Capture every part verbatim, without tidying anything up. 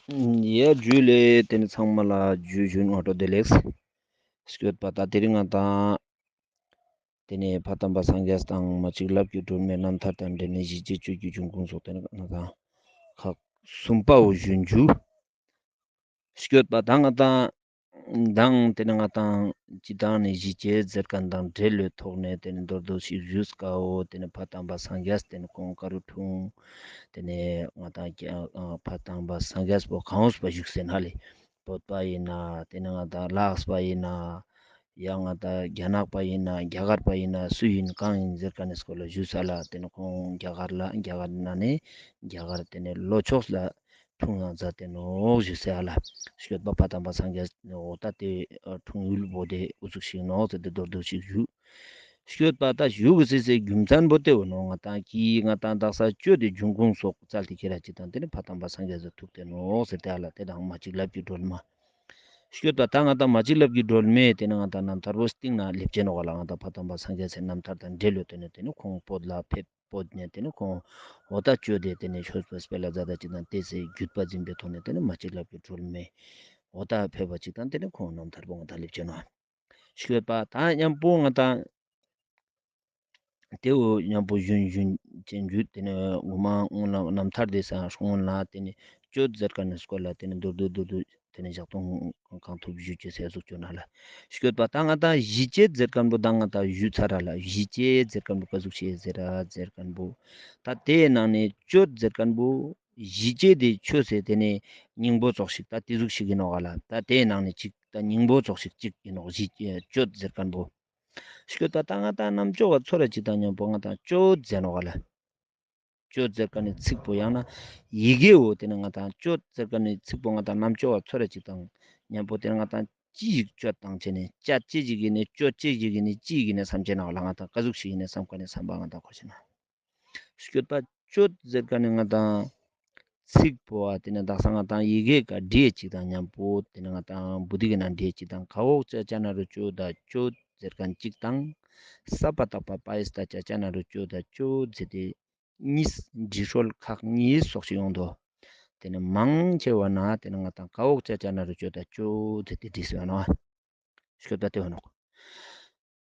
ཡ་ཇུ་ལེ། ཏེ་ནེ་ཚང་མ་ལ་ཇུ་ཇུ་ནོ་ཏོ་བདེ་ལེགས། སྐྱོད་པ་ད་དེ་རིང་ང་དང་ཏེ་ནེ་ཕ་དམ་པ་སངས་རྒྱས་དང་མ་གཅིག་ལབ་ཀྱི་སྒྲོན་མེ་རྣམ་ཐར་དང་འབྲེལ་ནས་གཞི་བྱེས་གཅོད་ཀྱི་འབྱུང་ཁུངས་སོགས་ཏེ་ནེ་ང་དང་ཁག་གསུམ་པའོ་ཞུ་ཇུ། སྐྱོད་པ་ད་ང་དང་མདང་ཏེ་ནེ་ང་དང་སྤྱིར་བཏང་ནེ་གཞི་བྱེས་ཟེར་ཁན་དང་འབྲེལ་བའི་ཐོག་ནེ་ཏེ་ནེ་མདོར་བསྡུས་ཤིག་ཞུས་ཀ་བོ། ཏེ་ནེ་ཕ་དམ་པ་སངས་རྒྱས་ཏེ་ནེ་ཁོང་ཀ་རུ་འཁྲུངས། ཏེ་ནེ་ང་དང་ཨ་ཕ་དམ་པ་སངས་རྒྱས་པོ་གང་བོས་པ་བཞུགས་སེ་ན་ལེ། བོད་པ་ཡིན་ན་ཏེ་ནེ་ང་དང་ལ་དྭགས་པ་ཡིན་ན་ཡང་ང་དང་རྒྱ་ནག་པ་ཡིན་ན་རྒྱ་གར་པ་ཡིན་ན་སུ་ཡིན་གང་ཡིན་ཟེར་ཁན་ནི་སྐོར་ལ་ཞུས་ས་ལ། ཏེ་ནེ་ཁོང་རྒྱ་གར་ལ་རྒྱ་གར་ནང་ནེ་རྒྱ་གར་ཏེ་ནེ་ལྷོ་ཕྱོགས་ལ་འཁྲུངས་ཡང་མཛད་དེ་ནོག་ཞུས་ས་ལ། སྐྱོད་པ་ཕ་དམ་པ་སངས་རྒྱས་འོ་ད་ཏེ་འཁྲུངས་ཡུལ་བོ་ཏེ་འུ་ཚུགས་ཤིག་ནོག་ཟེར་ཏེ་མདོར་བསྡུས་ཤིག་ཞུ། སྐྱོད་པ་ད་ཞུ་གི་སི་སི་རྒྱུ་མཚན་པོ་ཏེ་བོ་ནོག། ང་དང་གི་ང་དང་དག་ས་གཅོད་དེ་འབྱུང་ཁུངས་སོགས་བཙལ་ཏེ་ཁྱེར་ར་ཅིག་དང་ཏེ་ནེ་ཕ་དམ་པ་སངས་རྒྱས་སུ་ཐུག་སྟེ་ནོག་ཟེར་ཏེ་ཨ་ལ། ཏེ་དང་མ་གཅིག་ལབ་ཀྱི་སྒྲོན་མེ། སྐྱོད་པ་ད་ང་དང་མ་གཅིག་ལབ་ཀྱི་སྒྲོན་མེ་ཏེ་ནེ་ང་དང་རྣམ་ཐར་པོ་སྟིང་ནེ་ལེབ་ཅེ་ནོག་ལ། ང་དང་ཕ་དམ་པ་སངས་རྒྱས་སི་རྣམ་ཐར་དང་འབྲེལ་ལོ་ཏེ་ནེ་ཏེ་ནེ་ཁོང་བོད་ལ་ཕེབས། བོད་ནེ་ཏེ་ནེ་ཁོང་འོ་ད་གཅོད་དེ་ཏེ་ནེ་ཆོས་པ་སྤེལ་ལ་མཛད་ད་ཅིག་དང་ཏེ་སི་བརྒྱུད་པ་འཛིན་པའི་ཐོག་ནེ་ཏེ་ནེ་མ་གཅིག་ལབ་ཀྱི་སྒྲོན་མེ་འོ་ད་ཕེབས་པ་ཅིག་དང་ཏེ་ནེ་ཁོང་རྣམ་ཐར་པོ་ང་དང་ལེབ་ཅེ་ནོག། སྐྱོད་པ་ད་མཉམ་པོ་ང་དང་ཏེ་བོ་མཉམ་པོ་ཞུན་ཞུན་ཅན་རྒྱུད་ཏེ་ནེ་ངོ་མ་སྔོན་ལ་རྣམ་ཐར་དེ་སང་སྔོན་ལ་ཏེ་ནེ་གཅོད་ཟེར་ཁན་ནི་སྐོར་ལ་ཏེ་ནེ་མདོར་བསྡུས་མདོར་བསྡུས་ཏེ་ནེ་ཞག་སྟོང་གང་ཐུབ་ཞུ་ཅེས་ཟེར་ཟུག་ཅོ་ན་ལ། སྐྱོད་པ་ད་ང་དང་གཞི་བྱེས་ཟེར་ཁན་བོ་ད་ང་དང་ཞུ་ཚར་ར་ལ། གཞི་བྱེས་ཟེར་ཁན་བོ་ཀ་ཟུག་ཤེས་ཟེར་ར་ཟེར་ཁན་བོ་ད་ཏེའི་ནང་ནེ་གཅོད་ཟེར་ཁན་བོ་གཞི་བྱེས་དེ་ཆོས་སི་ཏེ་ནེ་སྙིང་པོ་ཙོགས་ཤིག་ད་ཏེ་ཟུག་ཤིག་ཨིན་ནོག་ལ། ད་ཏེའི་ནང་ནེ་ཅིག་ད་སྙིང་པོ་ཙོགས་ཤིག་ཅིག་ཨིན་ནོག། གཞི་བྱེས་གཅོད་ཟེར་ཁན་བོ། སྐྱོད་པ་ད་ང་དང་རྣམ་ཅོག་ག་ཚོར་ར་ཅིག་དང་མཉམ་པོ་ང་དང་གཅོད་ཟེར་ནོག་ལ། གཅོད་ཟེར་ཁན་ནི་ཚིག་པོ་ཡང་ན་ཡི་གེ་བོ་ཏེ་ནེ་ང་དང་གཅོད་ཟེར་ཁན་ནི་ཚིག་པོ་ང་དང་རྣམ་ཅོག་ག་ཚོར་ར་ཅིག་དང་མཉམ་པོ་ཏེ་ནེ་ང་དང་ཅི་ཞིག་གཅོད་དང་ཅེས་ནེ་གཅད་ཅེས་ཞིག་ཨིན་ནེ་གཅོད་ཅེས་ཞིག་ཨིན་ནེ་ཅི་ཞིག་ཨིན་ནེ་སམ་ཅེ་ནོག་ལ། ང་དང་ཀ་ཟུག་ཤིག་ཨིན་ནེ་སམ་ཁན་ནི་སམ་པ་ང་དང་ཁོ་ཤེས་ན། སྐྱོད་པ་གཅོད་ཟེར་ཁན་ནི་ང་དང་ཚིག་པོ་བ་ཏེ་ནེ་དག་ས་ང་དང་ཡི་གེ་ཀ་བྲིས་ཅིག་དང་མཉམ་པོ་ཏེ་ནེ་ང་དང་བུ་དི་གི་ནང་བྲིས་ཅིག་དང་ཀ་འོག་ཅ་ཅ་ན་རོ་ཅོ་ད་གཅོད་ཟེར་ཁན་ཅིག་དང་ས་པ་བཏགས་པ་པ་ཡི་སྟ་ཅ་ཅ་ན་རོ་ཅོ་ད་གཅོད་ཟེར་ཏེ་གཉིས་འབྲི་སྲོལ་ཁག་གཉིས་སོགས་ཤིག་ཡོང་དོ། ཏེ་ནེ་མང་ཆེ་བ་ན་ཏེ་ནེ་ང་དང་ཀ་འོག་ཅ་ཅ་ན་རོ་ཅོ་ད་གཅོད་ཟེར་ཏེ་བྲིས་སོ་ཡོད་ནོག། སྐྱོད་པ་ཏེ་བོ་ནོག།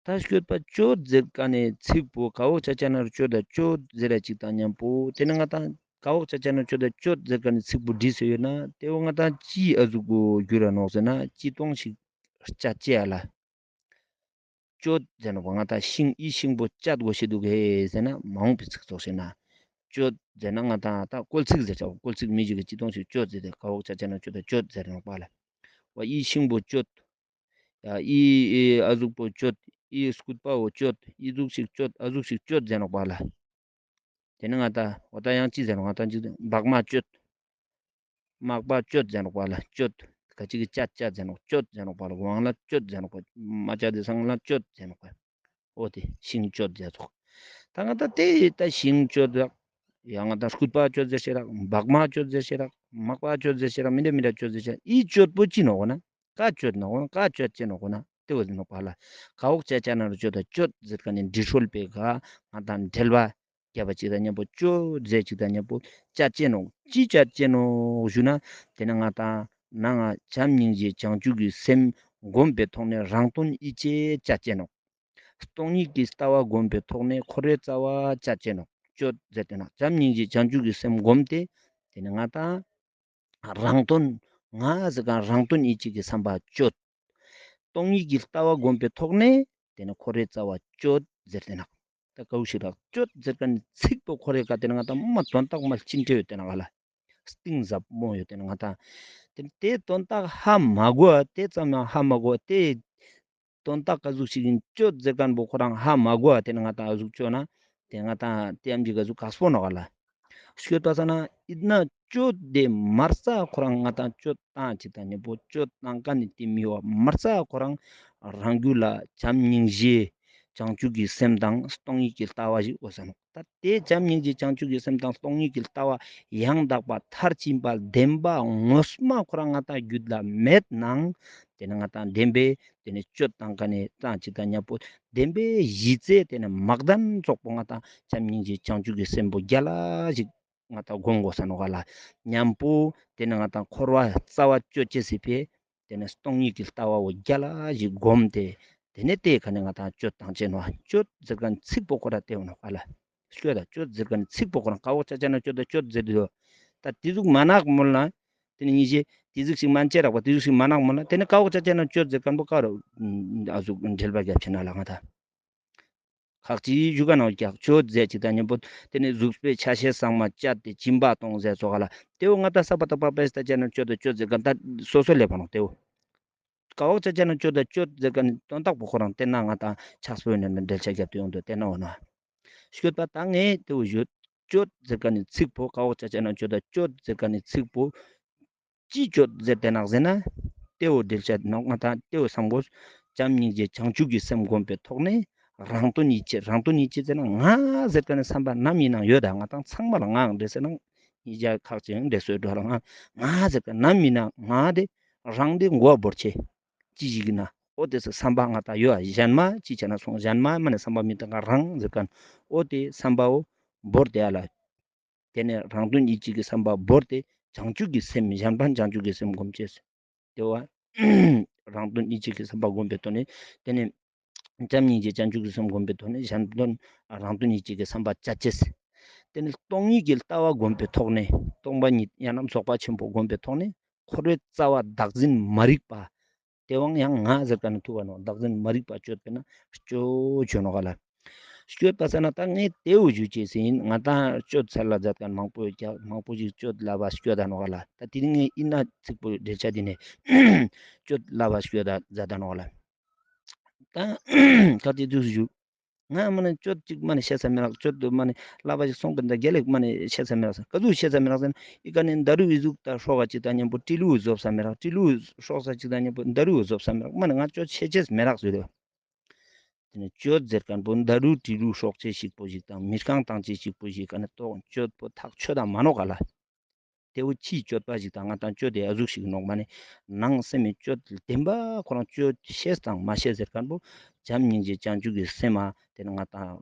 ད་སྐྱོད་པ་གཅོད་ཟེར་ཁན་ནི་ཚིག་པོ་ཀ་འོག་ཅ་ཅ་ན་རོ་ཅོ་ད་གཅོད་ཟེར་ར་ཅིག་དང་མཉམ་པོ་ཏེ་ནེ་ང་དང་ཀ་འོག་ཅ་ཅ་ན་རོ་ཅོ་ད་གཅོད་ཟེར་ཁན་ནི་ཚིག་པོ་བྲིས་སོ་ཡོད་ན་ཏེ་བོ་ང་དང་ཅི་ཨ་ཟུག་གོ་གྱུར་ར་ནོག་ཟེར་ན་ཅི་སྟོང་ཞིག་གཅད་ཅེས་ཨ་ལ། གཅོད་ཟེར་ནོག་པ། ང་དང་ཤིང་ཨི་ཤིང་པོ་གཅད་གོས་ཤེས་དུག་གེ་ཟེར་ན་མ་འོངས་པའི་ཚིག་ཙོགས་ཤིག་ན། གཅོད་ཟེར་ན་ང་དང་ད་བཀོལ་ཚིག་ཟེར་ཆ་བོ་བཀོལ་ཚིག་མི་ཞིག་གི་ཅི་སྟོང་ཞིག་གཅོད་ཟེར་ཏེ་ཀ་འོག་ཅ་ཅ་ན་རོ་གཅོད་ད་གཅོད་ཟེར་ནོག་པ་ལ། བ་ཨི་ཤིང་པོ་གཅོད། ཡ་ཨི་ཨི་ཨ་ཟུག་པོ་གཅོད། ཨི་སྐུད་པ་བོ་གཅོད། ཨི་ཟུག་ཤིག་གཅོད། ཨ་ཟུག་ཤིག་གཅོད་ཟེར་ནོག་པ་ལ། ཏེ་ནེ་ང་དང་འོ་ད་ཡང་ཅི་ཟེར་ནོག། ང་དང་ཅི་ཟེར་ནོག། སྦག་མ་གཅོད། མག་པ་གཅོད་ཟེར་ནོག་པ་ལ་གཅོད། ཁ་ཅིག་གི་གཅད་གཅད་ཟེར་ནོག། གཅོད་ཟེར་ནོག་པ་ལ་ཝང་ལ་གཅོད་ཟེར་ནོག་པ། མ་ཅ་དེ་སང་ལ་གཅོད་ཟེར་ནོག་པ། འོ་ཏེ་ཤིང་གཅོད་ཟེར་ཙོགས། ད་ང་དང་ཏེ་ད་ཤིང་གཅོད་རག། ཡང་ང་དང་སྐུད་པ་གཅོད་ཟེར་ཤེས་རག། སྦག་མ་གཅོད་ཟེར་ཤེས་རག། མག་པ་གཅོད་ཟེར་ཤེས་རག། མི་འདྲ་མི་འདྲ་གཅོད་ཟེར་ཤེས་རག། ཨི་གཅོད་པོ་ཅི་ནོག་ན། ཀ་གཅོད་ནོག་ན། ཀ་གཅོད་ཅེས་ནོག་ན། ཏེ་བོ་ཟེར་ནོག་པ་ལ། ཀ་འོག་ཅ་ཅ་ན་རོ་གཅོད་ད་གཅོད་ཟེར་ཁན་ནི་འབྲི་སྲོལ་པོའི་ཀ་ང་དང་འགྲེལ་བ་རྒྱབ་པ་ཅིག་དང་མཉམ་པོ་གཅོད་ཟེར་ཅིག་དང་མཉམ་པོ་གཅད་ཅེས་ནོག། ཅི་གཅད་ཅེས་ནོག་ཞུ་ན་ཏེ་ནེ་ང་དང་ནང་ང་བྱམས་སྙིང་རྗེ་བྱང་ཆུབ་ཀྱི་སེམས་བསྒོམ་པའི་ཐོག་ནེ་རང་དོན་ཡིད་ཆེས་གཅད་ཅེས་ནོག། སྟོང་ཉིད་ཀྱི་ལྟ་བ་བསྒོམ་པའི་ཐོག་ནེ་འཁོར་བའི་རྩ་བ་གཅད་ཅེས་ནོག། གཅོད་ཟེར་ཏེ་ན་བྱམས་སྙིང་རྗེ་བྱང་ཆུབ་ཀྱི་སེམས་བསྒོམ་སྟེ་ཏེ་ནེ་ང་དང་རང་དོན་ང་ཟེར་ཁན་རང་དོན་ཡིད་ཆེས་ཀྱི་བསམ་པ་གཅོད། སྟོང་ཉིད་ཀྱི་ལྟ་བ་བསྒོམ་པའི་ཐོག་ནེ་ཏེ་ནེ་འཁོར་བའི་རྩ་བ་གཅོད་ཟེར་ཏེ་ན། ད་ཀ་བོ་ཞིག་རག་གཅོད་ཟེར་ཁན་ཚིག་པོ་ཁོ་རེ་ཀ་ཏེ་ནེ་ང་དང་མ་དོན་དག་མ་ལ་ཅི་འདྲ་ཡོད་ཏེ་ན་ག་ལ། གཏིང་ཟབ་མོ་ཡོད་ཏེ་ན་ང་དང་། ཏེ་ཏེ་དོན་དག་ཧ་མ་གོ་བ་ཏེ་ཙམ་ཡང་ཧ་མ་གོ་བ་ཏེ་དོན་དག་ཀ་ཟུག་ཞིག་ཨིན་གཅོད་ཟེར་ཁན་བོ་ཁོ་རང་ཧ་མ་གོ་བ་ཏེ་ནེ་ང་དང་ཨ་ཟུག་ཅོ་ན་ཏེ་ང་དང་ཏེ་ཨམ་ཅིག་ག་ཟུག་ཁག་པོ་ནོག་ག་ལ། སྐྱོད་པ་ས་ན་ཨིན་ན་གཅོད་དེ་མར་ས་ཁོ་རང་ང་དང་གཅོད་བཏང་ཅིག་དང་ཉམ་པོ་གཅོད་བཏང་ཁན་ནི་ཏེ་མི་བ་མར་ས་ཁོ་རང་རང་རྒྱུད་ལ་བྱམས་སྙིང་རྗེ་བྱང་ཆུབ་ཀྱི་སེམས་དང་སྟོང་ཉིད་ཀྱི་ལྟ་བ་ཞིག་འོ་ས་ནོག། ད་ཏེ་བྱམས་སྙིང་རྗེ་བྱང་ཆུབ་ཀྱི་སེམས་དང་སྟོང་ཉིད་ཀྱི་ལྟ་བ་ཡང་དག་པ་མཐར་ཕྱིན་པ་བདེན་པ་ངོ་མ་ཁོ་རང་ང་དང་རྒྱུད་ལ་མེད་ནའང་ཏེ་ནེ་ང་དང་བདེན་པའི་ཏེ་ནེ་གཅོད་བཏང་ཁན་ནི་བཏང་ཅིག་དང་ཉམ་པོ་བདེན་པའི་གཞི་རྩའི་ཏེ་ནེ་མ་བདེན་ཙོགས་པོ་ང་དང་བྱམས་སྙིང་རྗེ་བྱང་ཆུབ་ཀྱི་སེམས་པོ་རྒྱལ་ལ་ཞིག་ ང་ཏང་སྒོམ་དགོས་ས་ནོག་ག་ལ། མཉམ་པོ་ཏེ་ནེ་ང་ཏང་འཁོར་བ་རྩ་བ་གཅོད་ཅེས་སི་ཕིའ་ཏེ་ནེ་སྟོང་ཉིད་ཀྱི་ལྟ་བ་བོ་རྒྱལ་ལ་ཞིག་སྒོམ་སྟེ་ཏེ་ནེ་ཏེ་ཀ་ནེ་ང་ཏང་གཅོད་བཏང་ཅེས་ནོག། གཅོད་ཟེར་ཁན་ཚིག་པོ་ཁོ་རང་ཏེ་བོ་ནོག་ག་ལ། གཅོད་ད་གཅོད་ཟེར་ཁན་ཚིག་པོ་ཁོ་རང་ཀ་བོ་ཅ་ཅ་ན་གཅོད་ད་གཅོད་ཟེར་དུག། ད་ཏེ་ཟུག་མ་ནག་མོལ་ན་ཏེ་ནེ་ཉེ་ཞའེ་ཏེ་ཟུག་ཞིག་མན་ཆད་རག་པ་ཏེ་ཟུག་ཞིག་མ་ནག་མོལ་ན་ཏེ་ནེ་ཀ་བོ་ཅ་ཅ་ན་གཅོད་ཟེར་ཁན་པོ་ཀ་རུ་ཨ་ཟུག་འགྲེལ་པ་རྒྱབ་ཅེས་ན་ལ་ང་ཏང་ཁག་ཅིག་ཞུ་ག་ནོག་ཀྱག། གཅོད་ཟེར་ཅིག་དང་ཉམ་པོ་ཏེ་ནེ་གཟུགས་པོའི་ཆ་ཤས་ཚང་མ་བཅད་དེ་སྦྱིན་པ་གཏོང་ཟེར་ཙོགས་ག་ལ། ཏེ་བོ་ང་ཏང་ས་པ་ཏ་པ་པས་ཏ་ཅ་ན་གཅོད་ད་གཅོད་ཟེར་ཁན་ད་སོ་སོ་ལེབ་བ་ནོག་ཏེ་བོ། ཀ་བོ་ཅ་ཅ་ན་གཅོད་ད་གཅོད་ཟེར་ཁན་ནི་དོན་དག་པོ་ཁོ་རང་ཏེ་ན་ང་ཏང་ཕྱག་དཔེ་ནེ་འགྲེལ་བཤད་རྒྱབ་སྟེ་ཡོང་དུག་ཏེ་ན་འོ་ན། ཤོད་པ་ད་ངས་ཏེ་བོ་ཞུ། གཅོད་ཟེར་ཁན་ནི་ཚིག་པོ་ཀ་བོ་ཅ་ཅ་ན་གཅོད་ད་གཅོད་ཟེར་ཁན་ནི་ཚིག་པོ་ཅི་གཅོད་ཟེར་ཏེ་ནག་ཟེར་ན་ཏེ་བོ་འགྲེལ་བཤད་ནོག། ང་ཏང་ཏེ་བོ་སམ་དགོས། བྱམས་སྙིང་རྗེ་བྱང་ཆུབ་ཀྱི་སེམས་བསྒོམ་པའི་ཐོག་ནེ་རང་དོན་ཡིད་བྱེད། རང་དོན་ཡིད་བྱེད་ཟེར་ན་ང་ཟེར་ཁན་ནི་སམ་པ་ནམ་ཨིན་ནའང་ཡོད་ད། ང་ཏང་ཚང་མ་ལ་ངའང་འདྲེ་ཟེར་ན་ཉེ་ཞ་ཁག་ཅིག་འདྲེ་སོ་འགྲོ་ལ་ང་ང་ཟེར་ཁན་ནམ་ཨིན་ན་ང་ཏེ་རང་ཏེ་མགོ་བོར་ཆེ། ཅི་ཞིག་ཨིན་ན་འོ་ཏེ་སམ་པ་ང་ཏང་ཡོད་ཨ། ཞན་མ་ཅི་ཆ་ན་སོང་ཞན་མ་མ་ནེ་སམ་པ་མི་ཏང་ང་རང་ཟེར་ཁན་འོ་ཏེ་སམ་པ་བོ་བོར་ཏེ་ཨ་ལ། ཏེ་ནེ་རང་དོན་ཡིད་བྱེད་ཀྱི་སམ་པ་བོར་ཏེ་བྱང་ཆུབ་ཀྱི་སེམས་གཞན་ཕན་བྱང་ཆུབ་ཀྱི་སེམས་སྒོམ་ཅེས། ཏེ་བོ་རང་དོན་ཡིད་བྱེད་ཀྱི་སམ་པ་སྒོམ་པའི་ཐོག་ནེ་ཏེ་ནེ་བྱམས་སྙིང་རྗེ་བྱང་ཆུབ་ཀྱི་སེམས་སྒོམ་པའི་ཐོག་ནེ་གཞན་དོན་རང་དོན་ཡིད་བྱེད་ཀྱི་སམ་པ་བཅད་ཅེས། ཏེ་ནེ་སྟོང་ཉིད་ཀྱི་ལྟ་བ་སྒོམ་པའི་ཐོག་ནེ་སྟོང་པ་ཉིད་ཡང་ན་རྫོགས་པ་ཆེན་པོ་སྒོམ་པའི་ཐོག་ནེ་འཁོར་བའི་རྩ་བ་བདག་འཛིན་མ་རིག་པ། ཏེ་བོའང་ཡང་ང་ཟེར་ཁན་ནི་ཐུག་པ་ནོག། བདག་འཛིན་མ་རིག་པ་གཅོད་པས་ན་གཅོད་ཅོ་ནོག་ག་ལ། གཅོད་པ་ས་ན་ད་ངས་ཏེ་བོ་ཞུ་ཅེས་ཨིན། ང་ཏང་གཅོད་ཚར་ལ་མཛད་ཁན་མང་པོ་ཡོད་ཀྱག། མང་པོ་ཞིག་གཅོད་ལབ་པ་གཅོད་ད་ནོག་ག་ལ། ད་ཏེ་རིང་ངས་ཨིན་ན་ཚིག་པོ་འགྲེལ་བཤད་ཏེ་ནེ་གཅོད་ལབ་པ་གཅོད་ད་མཛད་ད་ནོག་ག་ལ། ད་ཁ་ཏེ་ཏུས་ཞུ། ང་མ་ནེ་གཅོད་ཅིག་མ་ནེ་ཤེས་ས་མི་རག། གཅོད་དུ་མ་ནེ་ལབ་པ་ཞིག་སོང་པ་ད་རྒྱལ་ལེགས་མ་ནེ་ཤེས་ས་མི་རག་ཟེར། ཀ་ཟུག་ཤེས་ས་མི་རག་ཟེར་ན་ཨི་ཀ་ནེ་ད་རུ་ཨི་ཟུག་ད་སྲོག་ག་ཅིག་དང་ཉམ་པོ་ཏྲི་ལུ་བཟོབ་ས་མི་རག། ཏྲི་ལུ་སྲོག་ས་ཅིག་དང་ཉམ་པོ་ད་རུ་བཟོབ་ས་མི་རག། མ་ནེ་ང་གཅོད་ཤེས་ཅེས་མི་རག་ཟེར་དུག། ཏེ་ནེ་གཅོད་ཟེར་ཁན་པོ་ད་རུ་ཏྲི་ལུ་སྲོག་ཅེས་ཤིག་པོ་ཞིག་དང་མི་རྐང་བཏང་ཅེས་ཤིག་པོ་ཞིག་ག་ནེ་ཏོག་གཅོད་པོ་ཐག་ཆོད་ད་མ་ནོག་ག་ལ། ཏེ་བོ་ཕྱིའི་གཅོད་པ་ཞིག་དང་ང་ཏང་གཅོད་དེ་ཨ་ཟུག་ཞིག་ནོག། མ་ནེ་ནང་སེམས་མི་གཅོད་བདེན་པ་ཁོ་རང་གཅོད་ཤེས་དང་མ་ཤེས་ཟེར་ཁན་པོ་བྱམས་སྙིང་རྗེ་བྱང་ཆུབ་ཀྱི་སེམས་མ་ཏེ་ནེ་ང་ཏང་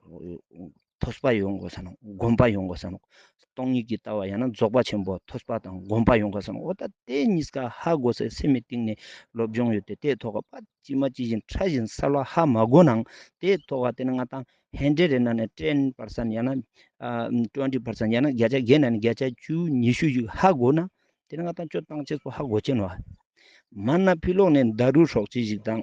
ཐོས་པ་ཡོང་དགོས་ས་ནོག། སྒོམ་པ་ཡོང་དགོས་ས་ནོག། སྟོང་ཉིད་ཀྱི་ལྟ་བ་ཡང་ན་རྫོགས་པ་ཆེན་པོ་ཐོས་པ་དང་སྒོམ་པ་ཡོང་དགོས་ས་ནོག། འོ་ད་ཏེ་ཉིས་ཀ་ཧ་གོ་སེ་སེམས་མི་གཏིང་ནེ་སློབ་སྦྱོང་ཡོད་དེ་ཏེ་ཐོག་ག་པ་ཅི་མ་ཅི་བཞིན་ཕྲ་ཞིང་གསལ་བ་ཧ་མ་གོ་ནའང་ཏེ་ཐོག་ག་ཏེ་ནེ་ང་ཏང་ཧན་ཌེཌ་ཨིན་ན་ནེ་ཊེན་པར་སེན་ཊ་ཡང་ན་ཨ་ཊུ་ཝེན་ཊི་པར་སེན་ཊ་ཡང་ན་བརྒྱ་ཆ་བརྒྱ་ནང་ནེ་བརྒྱ་ཆ་བཅུ་ཉི་ཤུ་ཞིག་ཧ་གོ་ན་ཏེ་ནེ་ང་ཏང་གཅོད་བཏང་ཅེས་པོ་ཧ་གོ་ཅེས་ནོག། མ་ན་ཕི་ལོག་ནེ་ད་རུ་སྲོག་ཅེས་ཤིག་དང་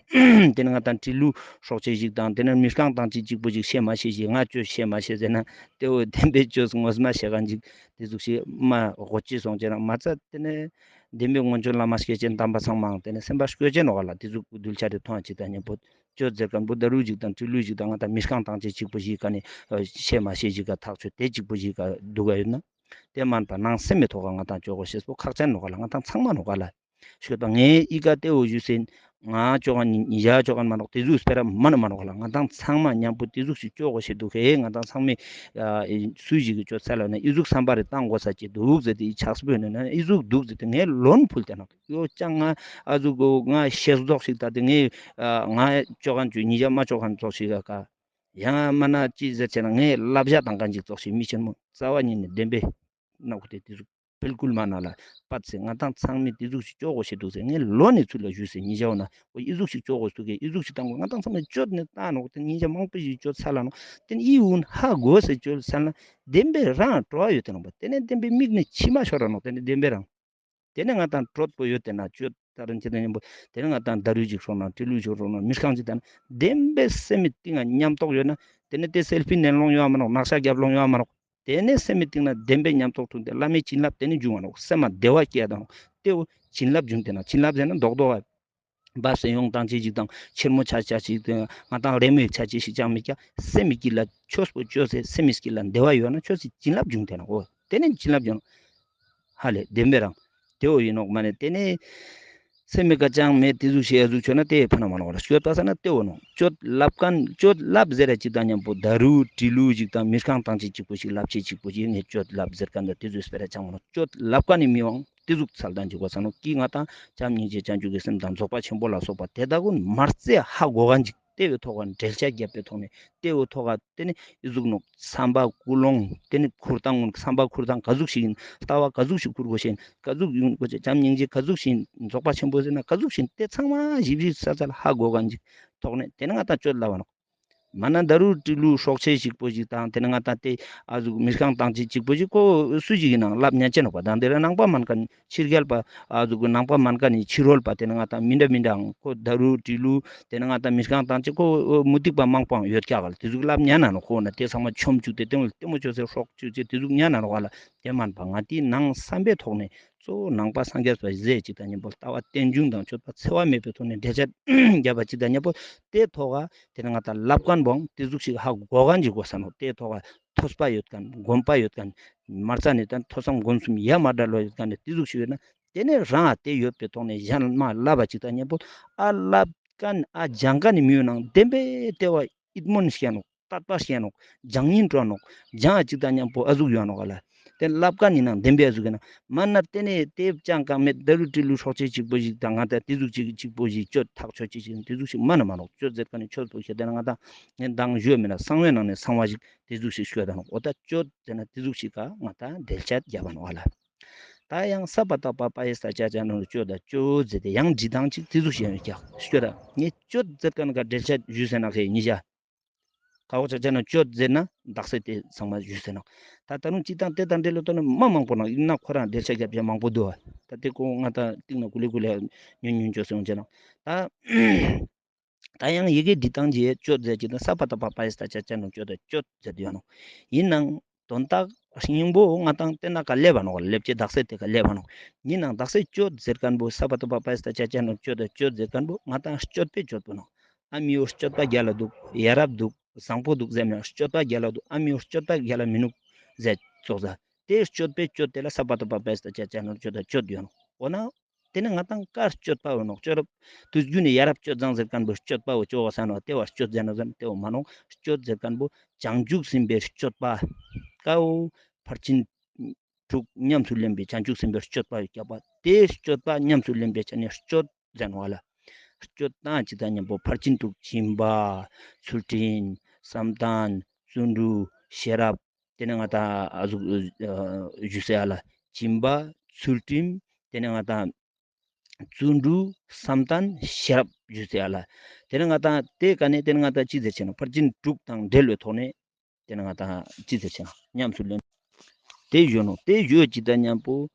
ཏེ་ནེ་ང་ཏང་ཏྲི་ལུ་སྲོག་ཅེས་ཤིག་དང་ཏེ་ནེ་མི་རྐང་བཏང་ཅེས་ཅིག་པོ་ཞིག་ཤེས་མ་ཤེས་ཤིག་ང་གཅོད་ཤེས་མ་ཤེས་ཟེར་ན་ཏེ་བོ་བདེན་པའི་གཅོད་ངོ་མ་ཤེས་ཁན་ཅིག་ཏེ་ཟུག་ཞིག་མ་གོ་ཅེས་སོང་ཅེས་ན་མ་ཚད་ཏེ་ནེ་བདེན་པའི་སྔོན་བྱོན་བླ་མ་སྐྱེས་ཆེན་དམ་པ་ཚང་མའང་ཏེ་ནེ་སེམས་པ་སྐྱོ་ཅེས་ནོག་ག་ལ། ཏེ་ཟུག་གདུལ་བྱ་རེ་མཐོང་ཅིག་དང་ཉམ་པོ་གཅོད་ཟེར་ཁན་པོ་ད་རུ་ཞིག་དང་ཏྲི་ལུ་ཞིག་དང་ང་ཏང་མི་རྐང་བཏང་ཅེས་ཅིག་པོ་ཞིག་ག་ནེ་ཤེས་མ་ཤེས་ཤིག་ག་ཐག་ཆོད་དེ་ཅིག་པོ་ཞིག་ག་དུག་ག་ཡོད་ན་ཏེ་མན་པ་ནང་སེམས་མི་ཐོག་ག་ང་ཏང་གཅོད་དགོས་ཤེས་པོ་ཁག་ཅན་ནོག་ག་ལ། ང་ཏང་ཚང་མ་ནོག་ག་ལ། ཤོད་པ་ངས་ཨི་ཀ་ཏེ་བོ་ཞུས་ཟེར་ང་གཅོད་ཁན་ཉེ་ཞ་གཅོད་ཁན་མ་ནོག། ཏེ་ཟུག་སྤེ་ར་མ་ནེ་མ་ནོག་ག་ལ། ང་ཏང་ཚང་མ་ཉམ་པོ་ཏེ་ཟུག་ཞིག་གཅོད་དགོས་ཤེས་དུག་ཧེ། ང་ཏང་ཚང་མས་ཨ་སུ་ཞིག་གི་གཅོད་ཚར་ལ་ན་ཨི་ཟུག་སམ་པ་རེ་བཏང་དགོས་ས་ཅིག་དུག་ཟེར་ཏེ་ཨི་ཕྱག་སྤོས་ནེ་ན་ཨི་ཟུག་དུག་ཟེར་ཏེ་ངས་ལོན་ཕུལ་ཏེ་ནོག། ཡོ་ཅང་ང་ཨ་ཟུག་གོ་ང་ཤེས་ཟོག་ཞིག་ད་ཏེ་ངས་ཨ་ང་གཅོད་ཁན་ཅོ་ཉེ་ཞ་མ་གཅོད་ཁན་ཙོགས་ཤིག་ག་ཀ་ཡང་མ་ན་ཅི་ཟེར་ཆེ་ན་ངས་བསླབ་བྱ་བཏང་ཁན་ཅིག་ཙོགས་ཤིག་མི་ཆེན་མོ་རྩ་བ་ཉིད་ནས་བདེན་པའི་ནོག་ཏེ་ཏེ་ཟུག་བིལ་ཀུལ་མ་ན་ལ་པད་ཟེར་ང་ཏང་ཚང་མས་ཏེ་ཟུག་ཞིག་གཅོད་དགོས་ཤེས་དུག་ཟེར་ངས་ལོ་ནས་ཚུལ་ལ་ཞུས་ཟེར་ཉེ་ཞའོ་ན་འོ་ཨི་ཟུག་ཞིག་གཅོད་དགོས་སུ་གེ་ཨི་ཟུག་ཞིག་བཏང་དགོས་ང་ཏང་ཚང་མས་གཅོད་ནས་བཏང་ནོག། ཏེ་ཉེ་ཞ་མང་པོ་ཞིག་གཅོད་ཚར་ལ་ནོག། ཏེ་ནེ་ཨི་འུན་ཧ་གོ་ཟེར་གཅོད་ཚར་ན་བདེན་པའི་རང་སྤྲོ་བ་ཡོད་དེ་ནོག་པ། ཏེ་ནེ་བདེན་པའི་མིག་ནས་མཆི་མ་ཤོར་ར་ནོག། ཏེ་ནེ་བདེན་པའི་རང་ཏེ་ནེ་ང་ཏང་གྲོད་པོ་ཡོད་དེ་ན་གཅོད་ད་རུང་ཅི་དང་ཉམ་པོ་ཏེ་ནེ་ང་ཏང་ད་རུ་ཅིག་སྲོག་ན་ཏྲི་ལུ་ཅིག་སྲོག་ན་མི་རྐང་ཅིག་དང་བདེན་པའི་སེམས་མི་གཏིང་ང་ཉམས་རྟོགས་ཡོད་ན་ཏེ་ནེ་ཏེ་སེལ་ཕི་ནན་ལོང་ཡོད་མ་ནོག། ནག་ཤ་རྒྱབ་ལོང་ཡོད་མ་ནོག། ཏེ་ནེ་སེམས་མི་གཏིང་ན་བདེན་པའི་ཉམས་རྟོགས་ཐོན་ཏེ་བླ་མའི་བྱིན་རླབས་ཏེ་ནེ་འབྱུང་བ་ནོག། སེམས་མ་བདེ་བ་སྐྱེ་ཡ་དང་ཏེ་བོ་བྱིན་རླབས་འབྱུང་ཏེ་ན་བྱིན་རླབས་ཟེར་ན་རྡོག་རྡོག་བ་བབས་སེ་ཡོང་དང་ཅི་ཞིག་དང་ཆེན་མོ་ཆ་ཆ་ཞིག་དང་ང་ཏང་རེ་མོའི་ཆ་ཅི་ཞིག་ཅང་མི་སྐྱ། སེམས་མི་སྐྱིད་ལ་ཆོས་པོ་ཅོས་སེ་སེམས་མི་སྐྱིད་ལ་བདེ་བ་ཡོད་ན་ཆོས་སི་བྱིན་རླབས་འབྱུང་ཏེ་ན་འོ་ཏེ་ནེ་བྱིན་རླབས་འབྱུང་ཧ་ལེ་བདེན་པའི་རང་ཏེ་བོ་ཡིན་ནོག། མ་ནེ་ཏེ་ནེ་སེམས་མི་ཀ་ཅང་མེད་ཏེ་ཟུག་ཞིག་ཨ་ཟུག་ཆོད་ན་ཏེ་ཕན་མ་ནོག་ལ། གཅོད་པ་ས་ན་ཏེ་བོ་ནོག། གཅོད་ལབ་ཁན་གཅོད་ལབ་ཟེར་ར་ཅིག་དང་ཉམ་པོ་ད་རུ་ཏྲི་ལུ་ཅིག་དང་མི་རྐང་བཏང་ཅེས་ཅིག་པོ་ཞིག་ལབ་ཅེས་ཅིག་པོ་ཞིག་ངས་གཅོད་ལབ་ཟེར་ཁན་ད་ཏེ་ཟུག་སྤེ་ར་ཅང་མ་ནོག། གཅོད་ལབ་ཁན་ནི་མི་དབང་ཏེ་ཟུག་ཚལ་དང་ཅིག་གོ་ས་ནོག་གི་ང་ཏང་བྱམས་སྙིང་རྗེ་བྱང་ཆུབ་ཀྱི་སེམས་དང་རྫོགས་པ་ཆེན་པོ་ལ་སོགས་པ་ཏེ་དག་གུན་མ་རྩེ་ཧ་གོ་ཁན་ཅིག། ཏེ་བོའི་ཐོག་ག་འགྲེལ་བཤད་རྒྱབ་པའི་ཐོག་ནེ་ཏེ་བོའི་ཐོག་ག་ཏེ་ནེ་ཨི་ཟུག་ནོག་བསམ་པ་ཀུན་སློང་ཏེ་ནེ་ཁུར་སྟངས་ཀུན་བསམ་པ་ཁུར་སྟངས་ག་ཟུག་ཞིག་ཨིན། ལྟ་བ་ག་ཟུག་ཞིག་ཁུར་དགོས་ཤེས་ཨིན། ག་ཟུག་ཡོང་དགོས་ཤེས། བྱམས་སྙིང་རྗེ་ག་ཟུག་ཞིག་ཨིན། རྫོགས་པ་ཆེན་པོ་ཟེར་ན་ག་ཟུག་ཞིག་ཨིན། ཏེ་ཚང་མ་ཞིབ་ཞིབ་གསལ་གསལ་ཧ་གོ་ག་ནེ་ཐོག་ནེ་ཏེ་ནེ་ང་ཏང་ཅོ་ལབ་བ་ནོག། མ་ན་ད་རུ་ཏི་ལུ་སྲོག་ཆགས་ཤིག་པོ་ཞིག་དང་ཏེ་ནེ་ང་ཏང་ཏེ་ཨ་ཟུག་མི་རྐང་དང་ཅིག་ཅིག་པོ་ཞིག་ཁོ་སུ་ཞིག་ཨིན་ནང་ལབ་ཉན་ཅེས་ནོག་པ། དང་ཏེ་ར་ནང་པ་མན་ཁན་ཕྱི་རྒྱལ་པ་ཨ་ཟུག་ནང་པ་མན་ཁན་ནི་ཕྱི་རོལ་པ་ཏེ་ནེ་ང་ཏང་མི་འདྲ་མི་འདྲ་ཁོ་ད་རུ་ཏི་ལུ་ཏེ་ནེ་ང་ཏང་མི་རྐང་དང་ཅིག་ཁོ་མུ་སྟེགས་པ་མང་པོ་ཡོད་ཀྱག་ག་ལ། ཏེ་ཟུག་ལབ་ཉན་ན་ནོག། ཁོ་ན་ཏེ་ཚང་མ་ཆོམ་བཅུག་སྟེ་ཏེ་མོ་ལྟད་མོ་ཅོས་སེ་སྲོག་བཅད་ཅེས་ཏེ་ཟུག་ཉན་ན་ནོག་ག་ལ། ཏེ་མན་པ་ང་ཏིའི་ནང་བསམ་པའི་ཐོག་ནེ་གཙོ་བོ་ནང་པ་སངས་རྒྱས་པ་ཟེར་ཅིག་དང་ཉམ་པོ་ལྟ་བ་རྟེན་འབྱུང་དང་སྤྱོད་པ་འཚེ་བ་མེད་པའི་ཐོག་ནེ་འགྲེལ་བཤད་རྒྱབ་པ་ཅིག་དང་ཉམ་པོ་ཏེ་ཐོག་ག་ཏེ་ནེ་ང་ཏང་ལབ་ཁན་བོའང་ཏེ་ཟུག་ཞིག་ཧ་གོ་ཁན་ཅིག་དགོས་ས་ནོག། ཏེ་ཐོག་ག་ཐོས་པ་ཡོད་ཁན་སྒོམ་པ་ཡོད་ཁན་མ་རྩ་ནེ་ད་ཐོས་བསམ་སྒོམ་གསུམ་ཡ་མ་བྲལ་བ་ཡོད་ཁན་ཏེ་ཟུག་ཞིག་ཡོད་ན་ཏེ་ནེ་རང་ཏེ་ཡོད་པའི་ཐོག་ནེ་གཞན་མ་ལབ་པ་ཅིག་དང་ཉམ་པོ་ཨ་ལབ་ཁན་ཨ་སྦྱང་ཁན་ནི་མི་ཡོད་ནང་བདེན་པའི་ལྟ་བ་ཡིད་སྨོན་སྐྱེ་ནོག། དད་པ་སྐྱེ་ནོག། སྦྱང་སྙིང་བྲོ་ནོག། སྦྱང་ཅིག་དང་ཉམ་པོ་ཨ་ཟུག་ཡོང་ནོག་ག་ལ། ཏེ་ལབ་ཁན་ནི་ནང་བདེན་པའི་ཨ་ཟུག་ཨིན་ན། མ་ན་ཏེ་ནེ་ཏེ་ཅང་ཀ་མེད་ད་རུ་ཏི་ལུ་སྲོག་ཆགས་ཅིག་པོ་ཞིག་དང་ང་ཏང་ཏེ་ཟུག་ཅིག་ཅིག་པོ་ཞིག་ཅོ་ཐག་ཆོད་ཅིག་ཅིག་ཏེ་ཟུག་ཞིག་མ་ན་མ་ནོག། ཅོ་ཟེར་ཁན་ནི་ཆོས་པོ་ཤེས་ཏེ་ན་ང་ཏང་ངས་མདང་ཞུས་མེད་ན་གསང་བའི་ནང་ནེ་གསང་བ་ཞིག་ཏེ་ཟུག་ཞིག་ཤོད་ད་ནོག། འོ་ད་ཅོ་ཟེར་ན་ཏེ་ཟུག་ཞིག་ག་ང་ཏང་འགྲེལ་བཤད་རྒྱབ་བ་ནོག་ག་ལ། ད་ཡང་ས་པ་ཏ་པ་པ་ཡེ་ས་ཅ་ཅ་ན་རོ་ཅོ་ད་ཅོ་ཟེར་ཏེ་ཡང་འབྲི་སྟངས་ཅིག་ཏེ་ཟུག་ཞིག་ཡོང་ཀྱག་ཤོད་ད། ངས་ཅོ་ཟེར་ཁན་ག་འགྲེལ་བཤད་ཞུས་ཟེར་ན་ཁེ་ཉི་ཞ། ཀ་བོ་ཆ་ཆ་ན་ཅོ་ཟེར་ན་དག་ས་ཏེ་ཚང་མ་ཞུས་ཟེར་ན། ད་ད་རུང་ཅི་དང་ཏེ་དང་འབྲེལ་ལོ་ཏོ་ན་མ་མང་པོ་ནང་ཨིན་ན་ཁོ་རང་འགྲེལ་བཤད་རྒྱབ་ཅེས་མང་པོ་འདུག་བ། ད་ཏེ་ཁོ་ང་ད་ཏིང་ན་ཀུ་ལེ་ཀུ་ལེ་ཉུང་ཉུང་ཅོ་སེ་ཡོང་ཅེས་ན། ད་ད་ཡང་ཡི་གེ་འབྲི་སྟངས་ཀྱི་ཅོ་ཟེར་ཅིག་དང་ས་པ་ཏ་པ་པ་ཡེ་ས་ཏ་ཅ་ཅ་ན་ཅོ་ད་ཅོ་ཟེར་ཏེ་ཡོད་ནོག། ཨིན་ནང་དོན་དག་སྙིང་པོ་ང་ཏང་ཏེ་ན་ཀ་ལེབ་བ་ནོག། ལེབ་ཅེས་དག་ས་ཏེ་ཀ་ལེབ་བ་ནོག། ཨིན་ནང་དག་ས་ཅོ་ཟེར་ཁན་བོ་ས་པ་ཏ་པ་པ་ཡེ་ས་ཏ་ཅ་ཅ་ན་ཅོ་ད་ཅོ་ཟེར་ཁན་བོ་ང་ཏང་སྤྱོད་པའི་སྤྱོད་པོ་ནོག། ཨ་མི་བོ་སྤྱོད་པ་རྒྱལ་ལ་འདུག། ཡ་རབས་འདུག། བཟང་པོ་འདུག་ཟེར་ན་སྤྱོད་པ་རྒྱལ་ལ་འདུག། ཨ་མི་བོ་སྤྱོད་པ་རྒྱལ་ལ་མི་ནུག་ཟེར་ཙོགས་ཟ། ཏེ་སྤྱོད་པའི་སྤྱོད་ཏེ་ལ་ས་པ་ཏ་པ་པ་ཡེ་ས་ཏ་ཅ་ཅ་ན་ཅོ་ད་ཅོ་ཡོད་ནོག། འོ་ན་ཏེ་ནེ་ང་ཏང་ཀ་སྤྱོད་པ་བོ་ནོག། སྤྱོད་རབ་དུས་རྒྱུན་ནེ་ཡ་རབས་སྤྱོད་བཟང་ཟེར་ཁན་བོ་སྤྱོད་པ་བོ་ཅོ་བ་ས་ནོག། ཏེ་བ་སྤྱོད་ཟེར་ན་ཟེར་ན་ཏེ་བ་མ་ནོག། སྤྱོད་ཟེར་ཁན་བོ་བྱང་ཆུབ་སེམས་དཔའི་སྤྱོད་པ་ཀ་བོ་ཕར་ཕྱིན་དྲུག་ཉམས་སུ་ལེན་པའི་བྱང་ཆུབ་སེམས་དཔའི་སྤྱོད་པ་ཡོད་ཀྱག་པ། ཏེ་སྤྱོད་པ་ཉམས་སུ་ལེན་པའི་ཆ་ནེ་སྤྱོད་ཟེར་ནོག་ལ། སྤྱོད་དང་ཅི་དང་ཉམ་པོ་ཕར་ཕྱིན་དྲུག་སྦྱིན་པ་ཚུལ་ཁྲིམས་བསམ་གཏན་བརྩོན་འགྲུས་ཤེས་རབ། ཏེ་ནེ་ང་ཏང་ཨ་ཟུག་ཞུ་སེ་ཨ་ལ་སྦྱིན་པ་ཚུལ་ཁྲིམས་ཏེ་ནེ་ང་ཏང་བརྩོན་འགྲུས་བསམ་གཏན་ཤེས་རབ་ཞུ་སེ་ཨ་ལ། ཏེ་ནེ་ང་ཏང་ཏེ་ཀ་ནེ་ཏེ་ནེ་ང་ཏང་ཅི་ཟེར་ཆེ་ན་ཕར་ཕྱིན་དྲུག་དང་འབྲེལ་བའི་ཐོག་ནེ་ཏེ་ནེ་ང་ཏང་ཅི་ཟེར་ཆེ་ན་ཉམས་སུ་ལེན། ཏེ་ཞུ་ནོག། ཏེ་ཞུ་ཅིག་དང་ཉམ་པོ་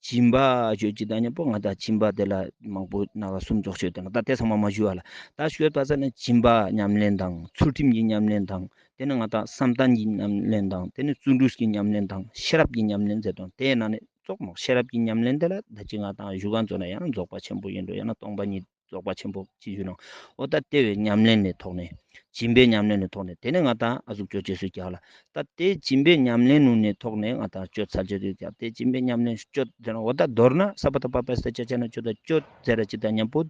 སྦྱིན་པ་ཞུ་ཅིག་དང་ཉམ་པོ་ང་ཏང་སྦྱིན་པ་ཏེ་ལ་མང་པོ་ནང་ག་གསུམ་ཙོགས་ཤོད་དེ་ན་ད་ཏེ་ཚང་མ་མ་ཞུ་བ་ལ། ད་ཤོད་པ་ས་ན་སྦྱིན་པ་ཉམས་ལེན་དང་ཚུལ་ཁྲིམས་ཀྱི་ཉམས་ལེན་དང་ཏེ་ནེ་ང་ཏང་བསམ་གཏན་གྱི་ཉམས་ལེན་དང་ཏེ་ནེ་བརྩོན་འགྲུས་ཀྱི་ཉམས་ལེན་དང་ཤེས་རབ་ཀྱི་ཉམས་ལེན་ཟེར་དང་ཏེ་ནང་ནེ་ཙོགས་ནོག། ཤེས་རབ་ཀྱི་ཉམས་ལེན་ཏེ་ལ་ད་ཅི་ང་ཏང་ཞུ་ཁན་ཙོགས་ན་ཡང་རྫོགས་པ་ཆེན་པོ་ཡིན་འགྲོ་ཡང་ན་སྟོང་པ་ཉིད་རྫོགས་པ་ཆེན་པོ་ཅི་ཞུ་ནོག། འོ་ད་ཏེ་བའི་ཉམས་ལེན་ནི་ཐོག་ནེ་སྦྱིན་པའི་ཉམས་ལེན་ནི་ཐོག་ནེ་ཏེ་ནེ་ང་ཏང་ཨ་ཟུག་ཅོ་ཅེས་སུ་ཀྱག་ལ། ད་ཏེ་སྦྱིན་པའི་ཉམས་ལེན་ནི་ཐོག་ནེ་ང་ཏང་སྤྱོད་ཚར་ཅེས་སུ་ཀྱག། ཏེ་སྦྱིན་པའི་ཉམས་ལེན་སྤྱོད་ཟེར་ན་འོ་ད་མདོར་ན་ས་པ་ཏ་པ་པ་ཡེ་ས་ཏ་ཅ་ཅ་ན་ཅོ་ད་སྤྱོད་ཟེར་ར་ཅིག་དང་ཉམ་པོ་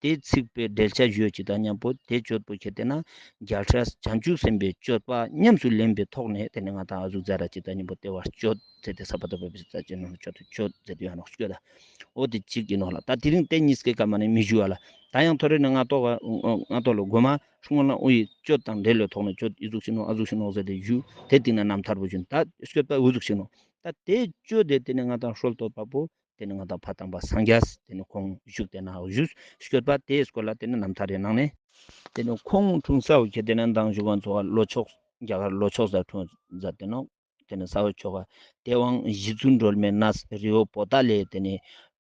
ཏེ་ཚིག་པའི་འགྲེལ་བཤད་ཞུ་ཅིག་དང་ཉམ་པོ་ཏེ་སྤྱོད་པོ་ཁྱེར་ཏེ་ན་རྒྱལ་སྲས་བྱང་ཆུབ་སེམས་དཔའི་སྤྱོད་པ་ཉམས་སུ་ལེན་པའི་ཐོག་ནེ་ཏེ་ནེ་ང་ཏང་ཨ་ཟུག་ཟེར་ར་ཅིག་དང་ཉམ་པོ་ཏེ་བ་སྤྱོད་ཟེར་ཏེ་ས་པ་ཏ་པ་པ་ཡེ་ས་ཏ་ཅ་ཅ་ན་ཅོ་ད་སྤྱོད་ཟེར་ཏེ་ཡོད་ནོག་སྤྱོད་ད། འོ་ཏེ་ཅིག་ཨིན་ནོག་ལ། ད་དེ་རིང་ཏེ་ཉིས་ཀའི་སྐབས་མ་ནེ་མི་ཞུ་བ་ལ། ད་ཡང་ཐོ་རེ་ནེ་ང་ཏོག་ང་ཏོག་ལོ་གོ་མ་སྔོན་ལ་འོ་ཡི་སྤྱོད་དང་འབྲེལ་ལོ་ཐོག་ནེ་སྤྱོད་ཨི་ཟུག་ཤིག་ནོག་ཨ་ཟུག་ཤིག་ནོག་ཟེར་ཏེ་ཞུ། ཏེ་སྟིང་ནེ་རྣམ་ཐར་བོ་ཞུ་ད་སྤྱོད་པ་འུ་ཟུག་ཤིག་ནོག། ད་ཏེ་སྤྱོད་དེ་ཏེ་ནེ་ང་ཏང་སྲོལ་གཏོད་པ་པོ་ཏེ་ནེ་ང་ཏང་ཕ་དམ་པ་སངས་རྒྱས་ཏེ་ནེ་ཁོང་བཞུགས་ཏེ་ན་བཞུགས་སྤྱོད་པ་ཏེའི་སྐོར་ལ་ཏེ་ནེ་རྣམ་ཐར་རེ་ནང་ནེ་ཏེ་ནེ་ཁོང་འཁྲུངས་ས་བོ་ཁྱེར་ཏེ་ན་མདང་ཞུ་ཁན་ཙོགས་ལ་ལྷོ་ཕྱོགས་རྒྱ་གར་ལྷོ་ཕྱོགས་ས་འཁྲུངས་ཟ་ཏེ་ནོག། ཏེ་ནེ་ས་བོ་ཕྱོགས་ཀ་ཏེ་དབང་རྗེ་བཙུན་སྒྲོལ་མའི་གནས་རི་བོ་པོ་ཏ་ལའི་ཏེ་ནེ་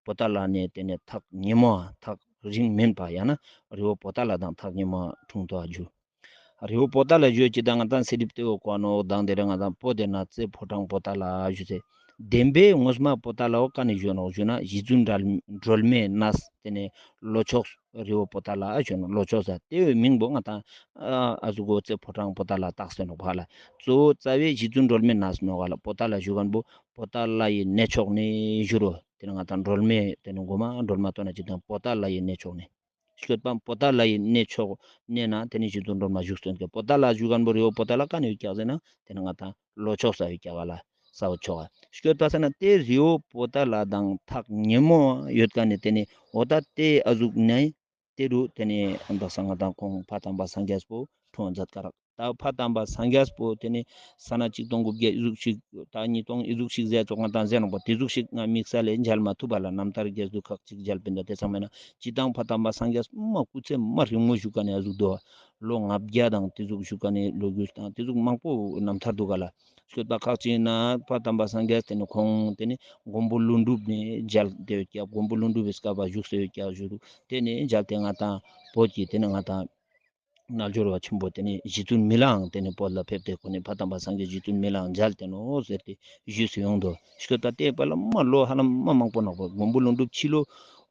པོ་ཏ་ལ་ནེ་ཏེ་ནེ་ཐག་ཉེ་མོ་ཐག་རིང་མེན་པ་ཡང་ན་རི་བོ་པོ་ཏ་ལ་དང་ཐག་ཉེ་མོ་འཁྲུངས་ཏོ་ཨ་ཇུ། རི་བོ་པོ་ཏ་ལ་ཞུ་ཅིག་དང་ང་ཏང་སེ་རིབ་ཏེ་བོ་ཀོ་ནོག་དང་ཏེ་རེ་ང་ཏང་པོ་ཏེ་ན་རྩེ་ཕོ་བྲང་པོ་ཏ་ལ་ཞུ་སེ། བདེན་པའི་ངོ་མ་པོ་ཏ་ལ་བོ་ཀ་ནེ་ཞུ་ནོག་ཞུ་ན་རྗེ་བཙུན་སྒྲོལ་སྒྲོལ་མའི་གནས་ཏེ་ནེ་ལྷོ་ཕྱོགས་རི་བོ་པོ་ཏ་ལ་ཞུ་ནོག་ལྷོ་ཕྱོགས་ས་ཏེ་བོའི་མིང་པོ་ང་ཏང་ཨ་ཟུག་གོ་རྩེ་ཕོ་བྲང་པོ་ཏ་ལ་བཏགས་སེ་ནོག་པ་ལ། གཙོ་བོ་རྩ་བའི་རྗེ་བཙུན་སྒྲོལ་མའི་གནས་ནོག་ག་ལ། པོ་ཏ་ལ་ཞུ་ཁན་པོ་པོ་ཏ་ལ་ཡི་གནས་མཆོག་ནེ་ཞུ་རོ། ཏེ་ནེ་ང་ཏང་སྒྲོལ་མའི་ཏེ་ནེ་གོ་མ་སྒྲོལ་མ་ཏོ་ན་ཅིག་དང་པོ་ཏ་ལ་ཡི་གནས་མཆོག་ནེ། སྐྱོད་པ་པོ་ཏ་ལ་ཡི་གནས་མཆོག་ནེ་ན་ཏེ་ནེ་རྗེ་བཙུན་སྒྲོལ་མ་བཞུགས་སྟོན་ཏེ་པོ་ཏ་ལ་ཞུ་ཁན་པོ་རི་བོ་པོ་ཏ་ལ་ཀ་ནེ་ཡོད་ཀྱག་ཟེར་ན་ཏེ་ནེ་ང་ཏང་ལྷོ་ཕྱོགས་ས་ཡོད་ཀྱག་ག་ལ་ས་བོ་ཕྱོགས་ཀ་སྐྱོད་པ་ས་ན་ཏེ་རི་བོ་པོ་ཏ་ལ་དང་ཐག་ཉེ་མོ་ཡོད་ཀ་ནེ་ཏེ་ནེ་འོ་ད་ཏེ་ཨ་ཟུག་ནེ་ ཏེ་རུ་ཏེ་ནེ་ཨ་དག་ས་ང་དང་ཁོང་ཕ་དམ་པ་སངས་རྒྱས་པོ་འཁྲུངས་མཛད་ཀ་རག། ད་ཕ་དམ་པ་སངས་རྒྱས་པོ་ཏེ་ནེ་ས་ན་ཆིག་སྟོང་དགུ་བརྒྱ་ཨི་ཟུག་ཤིག་ད་ཉིས་སྟོང་ཨི་ཟུག་ཤིག་ཟེར་ཙོགས་ང་དང་ཟེར་ནོག་པ། ཏེ་ཟུག་ཤིག་ང་དམིགས་བསལ་ལེ་མཇལ་མ་ཐུབ་པ་ལ། རྣམ་ཐར་རྒྱས་བསྡུས་ཁག་ཅིག་མཇལ་པིན། ད་ཏེ་ཚང་མ་ན་སྤྱིར་བཏང་ཕ་དམ་པ་སངས་རྒྱས་མ་སྐུ་ཚེ་མ་རིང་མོ་བཞུགས་ཀ་ནེ་ཨ་ཟུག་དོ། ལོ་ལྔ་བརྒྱ་དང་ཏེ་ཟུག་བཞུགས་ཀ་ནེ་ལོ་རྒྱུས་དང་ཏེ་ཟུག་མང་པོ་རྣམ་ཐར་འདུག་ག་ལ། སྐྱོད་པ་ཁག་ཅིག་ན་ཕ་དམ་པ་སངས་རྒྱས་ཏེ་ནེ་ཁོང་ཏེ་ནེ་མགོན་པོ་ཀླུ་སྒྲུབ་ནེ་མཇལ་ཏེ་ཡོད་ཀྱག། མགོན་པོ་ཀླུ་སྒྲུབ་པའི་སྐབས་བཞུགས་སེ་ཡོད་ཀྱག་ཞུ་རུ། ཏེ་ནེ་མཇལ་ཏེ་ང་དང་བོད་ཀྱི་ཏེ་ནེ་ང་དང་རྣལ་འབྱོར་བ་ཆེན་པོ་ཏེ་ནེ་རྗེ་བཙུན་མི་ལའང་ཏེ་ནེ་བོད་ལ་ཕེབས་ཏེ་ཁོང་ནི་ཕ་དམ་པ་སངས་རྒྱས་རྗེ་བཙུན་མི་ལའང་མཇལ་ཏེ་ནོག་ཟེར་ཏེ་ཞུས་སེ་ཡོང་དོ། སྐྱོད་པ་ཏེ་བ་ལ་མ་ལོ་ཧ་ལམ་མ་མང་པོ་ནོག་པ། མགོན་པོ་ཀླུ་སྒྲུབ་ཕྱི་ལོ་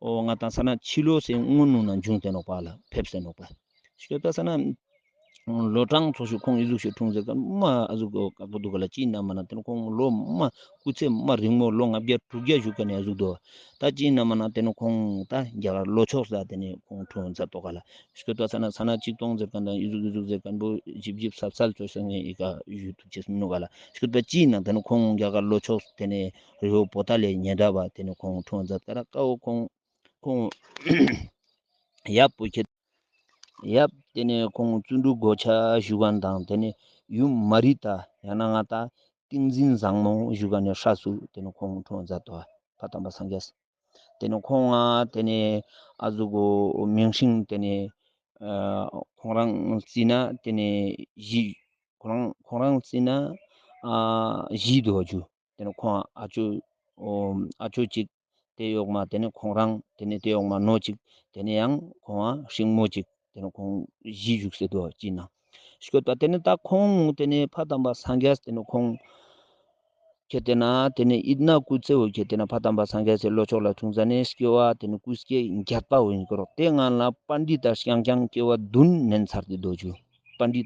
ཨོ་ང་དང་ས་ན་ཕྱི་ལོ་སེ་སྔོན་ནུ་ན་བྱུང་སྟེ་ནོག་པ་ལ་ཕེབས་སེ་ནོག་པ། སྐྱོད་པ་ས་ན་ལོ་གྲངས་ཚོགས་ཤིག་ཁོང་ཨི་ཟུག་ཤིག་འཁྲུངས་ཟེར་ཀ་མ་ཨ་ཟུག་གོ་དཀགས་པོ་འདུག་ག་ལ། ཅི་ཨིན་ན་མ་ན་ཏེ་ནེ་ཁོང་ལོ་མ་སྐུ་ཚེ་མ་རིང་མོ་ལོ་ལྔ་བརྒྱ་དྲུག་བརྒྱ་བཞུགས་ཀ་ནེ་ཨ་ཟུག་དོ། ད་ཅི་ཨིན་ན་མ་ན་ཏེ་ནེ་ཁོང་ད་རྒྱ་གར་ལྷོ་ཕྱོགས་ས་ཏེ་ནེ་ཁོང་འཁྲུངས་མཛད་དོག་ག་ལ། སྐྱོད་པ་ས་ན་ས་ན་ཆིག་སྟོང་ཟེར་ཀ་ན་ཨི་ཟུག་ཨི་ཟུག་ཟེར་ཀ་བོ་ཞིབ་ཞིབ་སབ་སལ་ཅོས་ས་ངེ་ཨི་ཀ་ཞུ་ཐུབ་ཅེས་མི་ནུག་ག་ལ། སྐྱོད་པ་ཅི་ཨིན་ན་ཏེ་ནེ་ཁོང་རྒྱ་གར་ལྷོ་ཕྱོགས་ཏེ་ནེ་རི་བོ་པོ་ཏ་ལའི་ཉེ་འདབས་པ་ཏེ་ནེ་ཁོང་འཁྲུངས་མཛད་ཀ་རག། ཀ་བོ་ཁོང་ཁོང་ཡབ་པོ་ཁྱེད་ཡབ་ཏེ་ནེ་ཁོང་བརྩོན་འགྲུས་གོ་ཆ་ཞུ་མཁན་དང་ཏེ་ནེ་ཡུམ་མ་རི་ཏ་ཡང་ན་ང་ཏ་ཏིང་འཛིན་བཟང་མོ་ཞུ་མཁན་ནི་སྲས་སུ་ཏེ་ནེ་ཁོང་འཁྲུངས་མཛད་དོ། ཕ་དམ་པ་སངས་རྒྱས། ཏེ་ནེ་ཁོང་ང་ཏེ་ནེ་ཨ་ཟུག་གོ་མིང་སྲིང་ཏེ་ནེ་ཨ་ཁོང་རང་རྩིས་ན་ཏེ་ནེ་བཞི་ཁོང་རང་ཁོང་རང་རྩིས་ན་ཨ་བཞི་དོ་ཞུ། ཏེ་ནེ་ཁོང་ཨ་ཅོ་ཨོ་ཨ་ཅོ་ཅིག་ཏེ་ཡོག་མ་ཏེ་ནེ་ཁོང་རང་ཏེ་ནེ་ཏེ་ཡོག་མ་ནོ་ཅིག་ཏེ་ནེ་ཡང་ཁོང་ཨ་སྲིང་མོ་ཅིག་ཏེ་ནེ་ཁོང་བཞི་བཞུགས་སེ་དོ་ཅི་ན། སྐྱོད་པ་ཏེ་ནེ་ད་ཁོང་ཏེ་ནེ་ཕ་དམ་པ་སངས་རྒྱས་ཏེ་ནེ་ཁོང་ཁྱེད་ཏེ་ན་ཏེ་ནེ་ཨིད་ན་སྐུ་ཚེ་བོ་ཁྱེད་ཏེ་ན་ཕ་དམ་པ་སངས་རྒྱས་སི་ལྷོ་ཕྱོགས་ལ་འཁྲུངས་ཟ་ནེ་སྐྱེ་བ་ཏེ་ནེ་སྐུ་སྐྱེ་བརྒྱད་པ་བོ་ཨིན་ཀ་རག། ཏེ་སྔ་ལ་པཎྜི་ཏ་རྐྱང་རྐྱང་སྐྱེ་བ་བདུན་ལེན་ཚར་ཏེ་དོ་ཞུ། པཎྜི་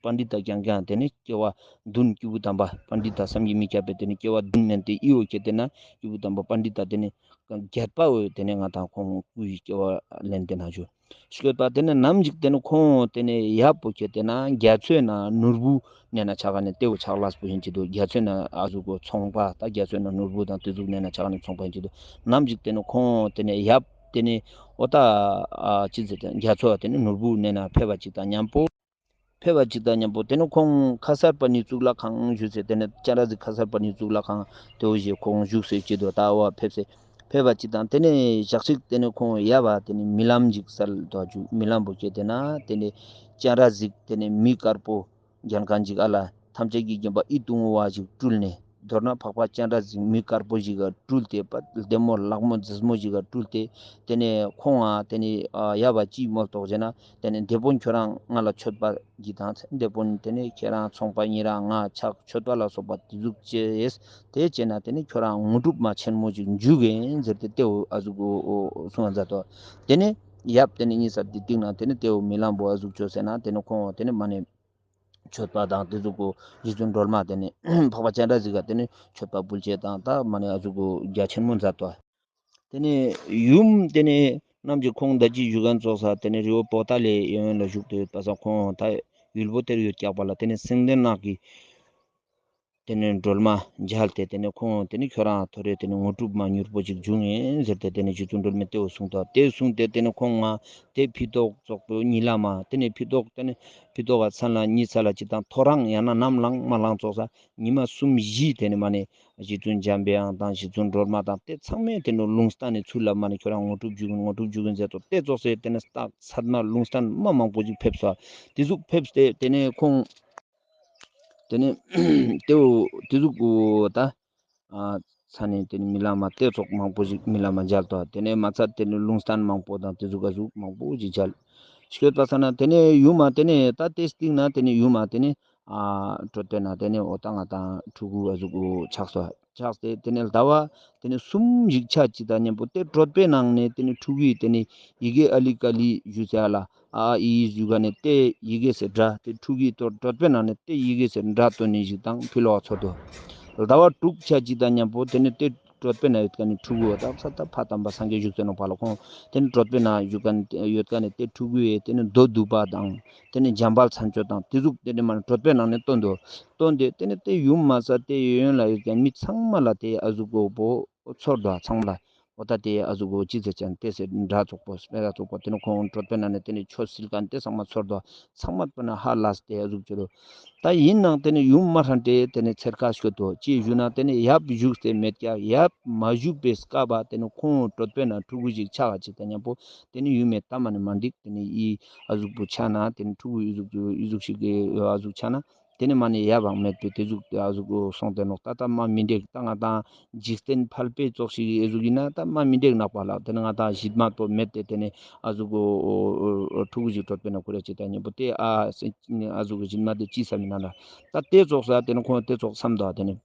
པཎྜི་ཏ་རྐྱང་རྐྱང་ཏེ་ནེ་སྐྱེ་བ་བདུན་སྐྱེས་བུ་དམ་པ་པཎྜི་ཏ་བསམ་གྱིས་མི་ཁྱབ་པའི་ཏེ་ནེ་སྐྱེ་བ་བདུན་ལེན་ཏེ་ཨི་བོ་ཁྱེད་ཏེ་ན་སྐྱེས་བུ་དམ་པ་པཎྜི་ཏ་ཏེ་ནེ་བརྒྱད་པ་བོ་ཏེ་ནེ་ང་དང་ཁོང་སྐུའི་སྐྱེ་བ་ལེན་ཏེ་ན་ཞུ། སྐྱོད་པ་ཏེ་ནེ་ནམ་ཞིག་ཏེ་ནེ་ཁོང་ཏེ་ནེ་ཡབ་པོ་ཁྱེད་ཏེ་ན་རྒྱ་མཚོའི་ནང་ནོར་བུ་ནེ་ན་ཆགས་ཀ་ནེ་ཏེ་བོ་ཆགས་ལས་པོ་ཨིན་ཅི་དོ། རྒྱ་མཚོའི་ནང་ཨ་ཟུག་གོ་ཚོང་པ་ད་རྒྱ་མཚོའི་ནང་ནོར་བུ་དང་ཏེ་ཟུག་ནེ་ན་ཆགས་ཀ་ནེ་ཚོང་པ་ཨིན་ཅི་དོ། ནམ་ཞིག་ཏེ་ནེ་ཁོང་ཏེ་ནེ་ཡབ་ཏེ་ནེ་འོ་ད་ཨ་ཅི་ཟེར་ཏེ་རྒྱ་མཚོ་ཏེ་ནེ་ནོར་བུ་ནེ་ན་ཕེབས་པ་ཅིག་དང་མཉམ་པོ་ཕེབས་པ་ཅིག་དང་མཉམ་པོ་ཏེ་ནེ་ཁོང་ཁ་སར་པ་ཎི་གཙུག་ལག་ཁང་བཞུགས་སེ་ཏེ་ནེ་སྤྱན་རས་གཟིགས་ཁ་སར་པ་ཎི་གཙུག་ལག་ཁང་ཏེ་བོ་ཞིག་ཁོང་བཞུགས་སེ་ཅི་དོ་ད་བ་ཕེབས་སེ་ཕེབས་པ་ཅིག་དང་ཏེ་ནེ་ཞག་ཅིག་ཏེ་ནེ་ཁོང་ཡབ་པ་ཏེ་ནེ་རྨི་ལམ་ཅིག་གསལ་དོ་ཞུ། རྨི་ལམ་པོ་ཁྱེད་ཏེ་ན་ཏེ་ནེ་སྤྱན་རས་གཟིགས་ཏེ་ནེ་མི་དཀར་པོ་རྒྱལ་ཁང་ཅིག་ཨ་ལ་ཐམས་ཅད་ཀྱི་མགོན་པོ་ཨི་ཏུང་བ་ཞིག་སྤྲུལ་ནེ་མདོར་ན་འཕགས་པ་སྤྱན་རས་གཟིགས་མི་དཀར་པོ་ཞིག་ག་སྤྲུལ་ཏེ་པ་ལྡེ་མོ་ལག་མོ་མཛེས་མོ་ཞིག་ག་སྤྲུལ་ཏེ་ཏེ་ནེ་ཁོང་ང་ཏེ་ནེ་ཨ་ཡབ་པ་ཅི་མོལ་ཏོག་ཟེར་ན་ཏེ་ནེ་དེད་དཔོན་ཁྱོད་རང་ང་ལ་མཆོད་པ་ཞིག་དང་དེད་དཔོན་ཏེ་ནེ་ཁྱེད་རང་ཚོང་པ་ཉེ་རང་ང་ཕྱག་མཆོད་པ་ལ་སོགས་པ་ཏེ་ཟུག་ཅེས་ཏེ་ཅེ་ན་ཏེ་ནེ་ཁྱོད་རང་དངོས་གྲུབ་མ་ཆེན་མོ་ཞིག་འཇུག་གིན་ཟེར་ཏེ་ཏེ་བོ་ཨ་ཟུག་གོ་གསུང་བ་མཛད་དོ། ཏེ་ནེ་ཡབ་ཏེ་ནེ་གཉིས་ས་ཏེ་སྟིང་ན་ཏེ་ནེ་ཏེ་བོ་རྨི་ལམ་པོ་ཨ་ཟུག་ཅོས་ཟེར་ན་ཏེ་ནེ་ཁོང་ཏེ་ནེ་མ་ནེ་མཆོད་པ་དང་ཏེ་ཟུག་གོ་རྗེ་བཙུན་སྒྲོལ་མ་ཏེ་ནེ་འཕགས་པ་སྤྱན་རས་གཟིགས་ཀ་ཏེ་ནེ་མཆོད་པ་འབུལ་ཅེས་དང་ད་མ་ནེ་ཨ་ཟུག་གོ་རྒྱ་ཆེན་མོ་མཛད་དོ། ཏེ་ནེ་ཡུམ་ཏེ་ནེ་ནམ་ཞིག་ཁོང་ད་ཅི་བཞུགས་མཁན་ཙོགས་ས་ཏེ་ནེ་རི་བོ་པོ་ཏ་ལའི་གཡས་གཡོན་ལ་བཞུགས་ཏེ་ཡོད་པ་སང་ཁོང་ད་ཡུལ་པོ་ཏེར་ཡོད་ཀྱག་པ་ལ་ཏེ་ནེ་སེང་ལྡེང་ནགས་ཀྱི་ཏེ་ནེ་སྒྲོལ་མ་མཇལ་ཏེ་ཏེ་ནེ་ཁོང་ཏེ་ནེ་ཁྱོད་རང་ཐོ་རེ་ཏེ་ནེ་དངོས་གྲུབ་མ་མྱུར་པོ་ཅིག་འབྱུང་ངེས་ཟེར་ཏེ་ཏེ་ནེ་རྗེ་བཙུན་སྒྲོལ་མས་ཏེ་བོ་གསུངས་ཏོ། ཏེ་གསུངས་ཏེ་ཏེ་ནེ་ཁོང་ང་ཏེ་ཕི་ཏོག་ཙོགས་པོ་ཉི་ལ་མ་ཏེ་ནེ་ཕི་ཏོག་ཏེ་ནེ་ཕི་ཏོག་ག་ཚན་ལ་ཉི་ཚ་ལ་ཅི་དང་ཐོ་རངས་ཡང་ན་ནམ་ལངས་མ་ལངས་ཙོགས་ས་ཉི་མ་གསུམ་བཞི་ཏེ་ནེ་མ་ནེ་རྗེ་བཙུན་འཇམ་པའི་དབྱངས་དང་རྗེ་བཙུན་སྒྲོལ་མ་དང་ཏེ་ཚང་མས་ཏེ་ནེ་ལུང་བསྟན་ནེ་ཚུར་ལ་མ་ནེ་ཁྱོད་རང་དངོས་གྲུབ་འབྱུང་གིན་དངོས་གྲུབ་འབྱུང་གིན་ཟེར་ཏོ། ཏེ་ཙོགས་སེ་ཏེ་ནེ་སྟག་ཚད་མ་ལུང་བསྟན་མ་མང་པོ་ཅིག་ཕེབས་སོ། ཏེ་ཟུག་ཕེབས་ཏེ་ཏེ་ནེ་ཁོང་ཏེ་ནེ་ཏེ་བོ་ཏེ་ཟུག་གོ་ད་ཨ་ཚ་ནེ་ཏེ་ནེ་རྨི་ལམ་མ་ཏེ་ཙོགས་མང་པོ་ཞིག་རྨི་ལམ་མ་མཇལ་ཏོ། ཏེ་ནེ་མ་ཚད་ཏེ་ནེ་ལུང་བསྟན་མང་པོ་དང་ཏེ་ཟུག་ག་ཟུག་མང་པོ་ཞིག་མཇལ། སྐྱོད་པ་ས་ན་ཏེ་ནེ་ཡུམ་མ་ཏེ་ནེ་ད་ཏེ་སྟིང་ན་ཏེ་ནེ་ཡུམ་མ་ཏེ་ནེ་ཨ་གྲོད་པའི་ནང་ཏེ་ནེ་འོ་ད་ང་དང་ཕྲུ་གུ་ཨ་ཟུག་གུ་ཆགས་སོ། ཆགས་ཏེ་ཏེ་ནེ་ཟླ་བ་ཏེ་ནེ་གསུམ་ཞིག་ཆ་ཅིག་དང་མཉམ་པོ་ཏེ་གྲོད་པའི་ནང་ནེ་ཏེ་ནེ་ཕྲུ་གུའི་ཏེ་ནེ་ཡི་གེ་ཨ་ལི་ཀ་ལི་ཞུ་ས་ལ། ཨ་ཨི་ཞུ་ག་ནེ་ཏེ་ཡི་གེ་སེ་སྒྲ་ཏེ་ཕྲུ་གུའི་ཏོ་གྲོད་པའི་ནང་ནེ་ཏེ་ཡི་གེ་སེ་སྒྲ་ཏོན་ནེ་ཞིག་དང་ཕི་ལོག་ཚོར་དོ། ཟླ་བ་དྲུག་ཆ་ཅིག་དང་མཉམ་པོ་ཏེ་ནེ་ཏེ་གྲོད་པའི་ནང་ཡོད་ཀ་ནེ་ཕྲུ་གུ་བ་དག་ས་ད་ཕ་དམ་པ་སངས་རྒྱས་བཞུགས་ཏེ་ནོག་པ་ལ། ཁོང་ཏེ་ནེ་གྲོད་པའི་ནང་ཡོད་ཀ་ནེ་ཏེ་ཕྲུ་གུ་བའི་ཏེ་ནེ་མདོ་སྡུད་པ་དང་ཏེ་ནེ་འཇམ་དཔལ་མཚན་བརྗོད་དང་ཏེ་ཟུག་ཏེ་ནེ་མ་ནེ་གྲོད་པའི་ནང་ནེ་ཏོན་དོ། ཏོན་ཏེ་ཏེ་ནེ་ཏེ་ཡུམ་མ་ཚད་ཏེ་གཡས་གཡོན་ལ་ཡོད་ཀ་མི་ཚང་མ་ལ་ཏེ་ཨ་ཟུག་གོ་པོ་ཚོར་དོ། ཚང་མ་ལ་ འོ་ད་དེ་ཨ་ཟུག་གོ་ཅི་ཟེར་ཅན་ཏེ་སེ་དྲ་ཙོགས་པོ་སྤེ་ར་ཙོགས་པོ་ཏེ་ནེ་ཁོང་གྲོད་པའི་ནང་ནེ་ཏེ་ནེ་ཆོས་སིལ་ཁན་ཏེ་ཚང་མ་ཚོར་དོ། ཚང་མ་པ་ན་ཧ་ལས་ཏེ་ཨ་ཟུག་ཅོ་རུ། ད་ཡིན་ནའང་ཏེ་ནེ་ཡུམ་མ་ཧྲན་ཏེ་ཏེ་ནེ་ཚེར་ཁ་སྐྱོད་དོ། ཅི་ཞུ་ན་ཏེ་ནེ་ཡབ་བཞུགས་ཏེ་མེད་ཀྱག། ཡབ་མ་བཞུགས་པའི་སྐབས་པ་ཏེ་ནེ་ཁོང་གྲོད་པའི་ནང་ཕྲུ་གུ་ཞིག་ཆགས་ཅིག་ད་ཉམ་པོ་ཏེ་ནེ་ཡུམ་མེ་ད་མ་ནེ་མ་འགྲིག། ཏེ་ནེ་ཨི་ཨ་ཟུག་པོ་ཆ་ན་ཏེ་ནེ་ཕྲུ་གུ་ཨི་ཟུག་ཨི་ཟུག་ཞིག་གི་ཨ་ཟུག་ཆ་ན། ཏེ་ནེ་མ་ནེ་ཡབ་བང་མེད་པའི་ཏེ་ཟུག་ཨ་ཟུག་སོང་སྟེ་ནོག། ད་ད་མ་མི་འགྲིག། ད་ང་དང་འཇིག་རྟེན་ཕལ་པའི་ཙོགས་ཤིག་ཨེ་ཟུག་ཡིན་ན་ད་མ་མི་འགྲིག་ནོག་པ་ལ། ཏེ་ནེ་ང་དང་ཞིབ་མ་པོ་མེད་དེ་ཏེ་ནེ་ཨ་ཟུག་ཕྲུ་གུ་ཞིག་གྲོད་པའི་ནང་ཁུར་ཅིག་ད་ཉམ་པོ་ཏེ་ཨ་ཨ་ཟུག་ཞིབ་མ་དེ་ཅི་ས་མི་ན་ལ། ད་ཏེ་ཙོགས་ས་ཏེ་ནེ་ཁོང་ཏེ་ཙོགས་སམ་དོ། ཏེ་ནེ་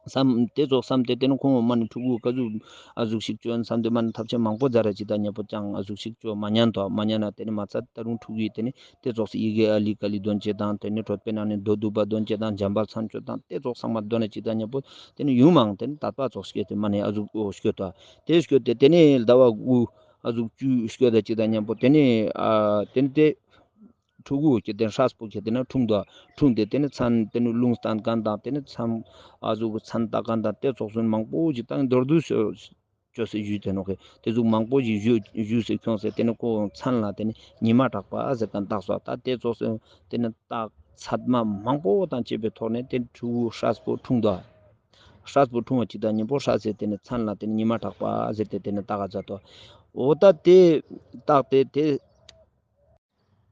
སམ་ཏེ་ཙོགས་སམ་སྟེ་ཏེ་ནེ་ཁོང་མ་ནེ་ཕྲུ་གུ་ཀ་ཟུག་ཨ་ཟུག་ཞིག་ཅོ་ཨིན་སམ་སྟེ་མ་ནེ་ཐབས་ཤེས་མང་པོ་ཛ་ར་ཅིག་ད་ཉམ་པོ་ཅང་ཨ་ཟུག་ཞིག་ཅོ་མ་ཉན་དོ། མ་ཉན་ན་ཏེ་ནེ་མ་ཚད་ད་རུང་ཕྲུ་གུའི་ཏེ་ནེ་ཏེ་ཙོགས་སི་ཡི་གེ་ཨ་ལི་ཀ་ལི་འདོན་ཅེས་དང་ཏེ་ནེ་གྲོད་པའི་ནང་ནེ་མདོ་སྡུད་པ་འདོན་ཅེས་དང་འཇམ་དཔལ་མཚན་བརྗོད་དང་ཏེ་ཙོགས་ཚང་མ་འདོན་ན་ཅིག་ད་ཉམ་པོ་ཏེ་ནེ་ཡུམ་མང་ཏེ་ནེ་དད་པ་ཙོགས་སྐྱེས་ཏེ་མ་ནེ་ཨ་ཟུག་ཨོ་སྐྱོད་དོ། ཏེ་སྐྱོད་དེ་ཏེ་ནེ་ཟླ་བ་དགུ་ཨ་ཟུག་བཅུ་སྐྱོད་ད་ཅིག་ད་ཉམ་པོ་ཏེ་ནེ་ཨ་ཏེ་ནེ་ཏེ་ཕྲུ་གུ་ཁྱེར་ཏེ་སྲས་པོ་ཁྱེར་ཏེ་ན་འཁྲུངས་དོ། འཁྲུངས་ཏེ་ཏེ་ནེ་མཚན་ཏེ་ནེ་ལུང་བསྟན་ཁན་དང་ཏེ་ནེ་མཚན་ཨ་ཟུག་གི་མཚན་བཏགས་ཁན་དང་ཏེ་ཙོགས་སུ་མང་པོ་ཞིག་དང་མདོར་བསྡུས་ཅོས་ཏེ་ཞུས་ཏེ་ནོག། ཏེ་ཟུག་མང་པོ་ཞིག་ཞུས་ཞུས་ཏེ་ཁྱོངས་ཏེ་ཏེ་ནེ་ཁོ་མཚན་ལ་ཏེ་ནེ་ཉི་མ་གྲགས་པ་ཟེར་ཁན་བཏགས་སོ། ད་ཏེ་ཙོགས་སུ་ཏེ་ནེ་བཏགས་ཚད་མ་མང་པོ་དང་བཅས་པའི་ཐོག་ནེ་ཏེ་ཕྲུ་གུ་སྲས་པོ་འཁྲུངས་དོ། སྲས་པོ་འཁྲུངས་པ་ཅིག་དང་ཉམ་པོ་སྲས་སི་ཏེ་ནེ་མཚན་ལ་ཏེ་ནེ་ཉི་མ་གྲགས་པ་ཟེར་ཏེ་ཏེ་ནེ་བཏགས་ས་མཛད་དོ། འོ་ད་ཏེ་བཏགས་ཏེ་ཏེ་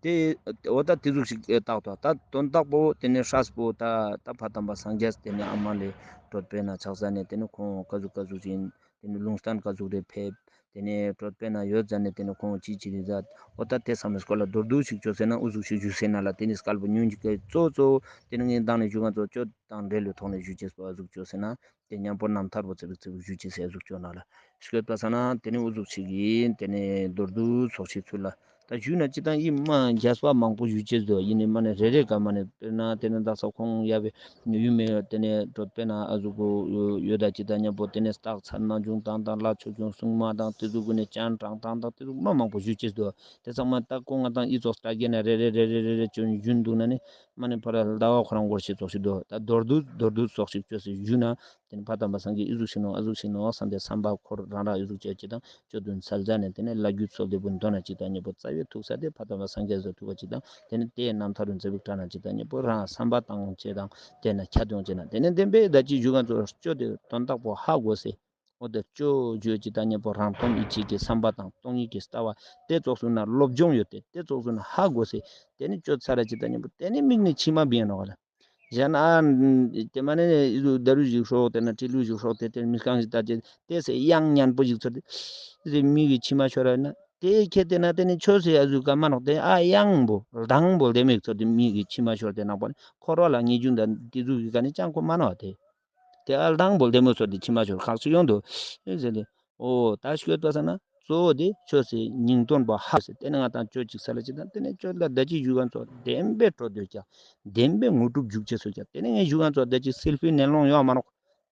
ཏེ་འོ་ད་ཏེ་ཟུག་ཞིག་བཏགས་དོ། ད་དོན་དག་པོ་ཏེ་ནེ་སྲས་པོ་ད་ད་ཕ་དམ་པ་སངས་རྒྱས་ཏེ་ནེ་ཨ་མ་ལེ་གྲོད་པའི་ནང་ཆགས་ཟ་ནེ་ཏེ་ནེ་ཁོང་ཀ་ཟུག་ཀ་ཟུག་ཅིག་ཨིན། ཏེ་ནེ་ལུང་བསྟན་ཀ་ཟུག་རེ་ཕེབས། ཏེ་ནེ་གྲོད་པའི་ནང་ཡོད་ཟ་ནེ་ཏེ་ནེ་ཁོང་ཅི་ཅི་རེ་ཟ། འོ་ད་ཏེ་ཚང་མའི་སྐོར་ལ་མདོར་བསྡུས་ཤིག་ཅོས་ཟེར་ན་ཨུ་ཟུག་ཞིག་ཞུས་ཟེར་ན་ལ། ཏེ་ནེ་སྐལ་པོ་ཉུང་ཅིག་གི་གཙོ་གཙོ་ཏེ་ནེ་ངས་མདང་ནེ་ཞུ་ཁན་ཚོ་ཅོ་དང་འབྲེལ་ལོ་ཐོག་ནེ་ཞུ་ཅེས་པོ་ཨ་ཟུག་ཅོས་ཟེར་ན། ཏེ་ཉམ་པོ་རྣམ་ཐར་པོ་ཚེ་རིག་ཚེ་རིག་ཞུ་ཅེས་ཟེར་ཨ་ཟུག་ཅོ་ན་ལ། ཤོད་པ་ས་ན་ཏེ་ནེ་ཨུ་ཟུག་ཞིག་ཨིན། ཏེ་ནེ་མདོར་བསྡུས་ཚོགས་ཤིག་ཚུལ་ལ་ད་ཞུས་ན་ཅི་དང་ཨི་མ་རྒྱས་པ་མང་པོ་ཞུ་ཅེས་དོ། ཨིན་ནི་མ་ནེ་རེ་རེ་ག་མ་ནེ་དཔེར་ན་ཏེ་ནེ་དག་ས་ཁོང་ཡབ་བི་ཡུམ་མེ་ཏེ་ནེ་གྲོད་པའི་ནང་ཨ་ཟུག་གོ་ཡོད་ད་ཅིག་ད་ཉམ་པོ་ཏེ་ནེ་སྟག་ཚང་ནང་བྱུང་དང་དང་ལྷ་ཆོས་སྐྱོང་སྲུང་མ་དང་ཏེ་ཟུག་གུན་ནེ་སྤྱན་དྲངས་དང་དང་ཏེ་ཟུག་མ་མང་པོ་ཞུ་ཅེས་དོ། ཏེ་ཚང་མ་ད་ཁོང་ང་དང་ཨི་ཙོགས་ལྟ་གེ་ན་རེ་རེ་རེ་རེ་རེ་རེ་ཅོ་ཞུན་འདུག་ན་ནི་མ་ནེ་ཕར་ལ་ཟླ་བ་ཁོ་རང་འགོར་ཤེས་ཙོགས་ཤིག་དོ། ད་མདོར་བསྡུས་མདོར་བསྡུས་ཙོགས་ཤིག་ཅོས་ཟེར་ཞུས་ན། ཏེ་ནེ་ཕ་དམ་པ་སངས་རྒྱས་ཨི་ཟུག་ཤིག་ནོག་ཨ་ཟུག་ཤིག་ནོག་བསམ་སྟེ་བསམ་པ་ཁོ་རང་རང་ཨི་ཟུག་ཅོ་ཅེས་དང་ཅོ་དུན་སལ་ཟ་ནེ་ཏེ་ནེ་ལ་རྒྱུ་ཚོགས་ལྡན་པོ་འདོན་ན་ཅིག་དང་ཉམ་པོ་རྩ་བའི་ཐུག་ས་ཏེ་ཕ་དམ་པ་སངས་རྒྱས་སུ་ཐུག་པ་ཅིག་དང་ཏེ་ནེ་ཏེ་རྣམ་ཐར་རུ་མཛད་པའི་གྲ་ན་ཅིག་དང་ཉམ་པོ་རང་བསམ་པ་བཏང་ཅེས་དང་ཏེ་ནེ་ཁྱད་དུང་ཅེས་ན་ཏེ་ནེ་བདེན་པའི་ད་ཅི་ཞུ་ཁན་ཚོ་ཅོ་ཏེ་དོན་དག་པོ་ཧ་གོ་སེ། འོ་ཏེ་ཅོ་ཞུ་ཅིག་དང་ཉམ་པོ་རང་སྟོང་ཉིད་ཀྱི་བསམ་པ་དང་སྟོང་ཉིད་ཀྱི་ལྟ་བ་ཏེ་ཙོགས་སུ་ན་སློབ་སྦྱོང་ཡོད་དེ་ཏེ་ཙོགས་སུ་ན་ཧ་གོ་སེ། ཏེ་ནེ་ཅོ་ཚར་ར་ཅིག་དང་ཉམ་པོ་ཏེ་ནེ་མིག་ནེ་མཆི་མ་བིང་ནོག་ལ། གཞན་ཨ་ཏེ་མ་ནེ་ཨི་ཟུག་ད་རུ་ཞིག་ཤོག་ཏེ་ན་ཁྲིད་ལུགས་ཞིག་ཤོག་ཏེ་ཏེ་མི་རྐང་ཞིག་ལྟ་ཅེས་ཏེ་སེ་ཡང་ཉམ་པོ་ཞིག་ཚོར་ཏེ་ཏེ་མིག་གི་མཆི་མ་ཤོར་ར་ན་ཏེ་ཁྱེད་ཏེ་ན་ཏེ་ནེ་ཆོས་སེ་ཨ་ཟུག་ག་མ་ནོག་ཏེ་ཨ་ཡང་པོ་ལྡང་པོ་ལྡེ་མིག་ཚོར་ཏེ་མིག་གི་མཆི་མ་ཤོར་ཏེ་ནང་པོ་ནི་འཁོར་བ་ལ་ངེས་འབྱུང་དང་ཏེ་ཟུག་གི་ག་ནེ་ཅང་ཁོ་མ་ནོག་ཏེ། ཏེ་ཨ་ལྡང་པོ་ལྡེ་མོ་ཚོར་ཏེ་མཆི་མ་ཤོར་ཁག་ཅིག་ཡོང་དུག་ཨེ་ཟེར་ཏེ། འོ་ད་ཤོད་པ་ས་ན་གཙོ་བོ་དེ་ཆོས་སི་སྙིང་དོན་པོ་ཧ་སེ་ཏེ་ནེ་ང་དང་ཅོ་ཅིག་ས་ལ་ཅིག་དང་ཏེ་ནེ་ཅོ་ལ་ད་ཅི་ཞུ་ཁན་ཚོ་བདེན་པའི་སྤྲོ་འདོད་ཀྱང་བདེན་པའི་དངོས་གྲུབ་འཇུག་ཅེས་སོ་ཀྱང་ཏེ་ནེ་ངས་ཞུ་ཁན་ཚོ་ད་ཅི་སེལ་ཕི་ནན་ལོང་ཡོང་མ་ནོག།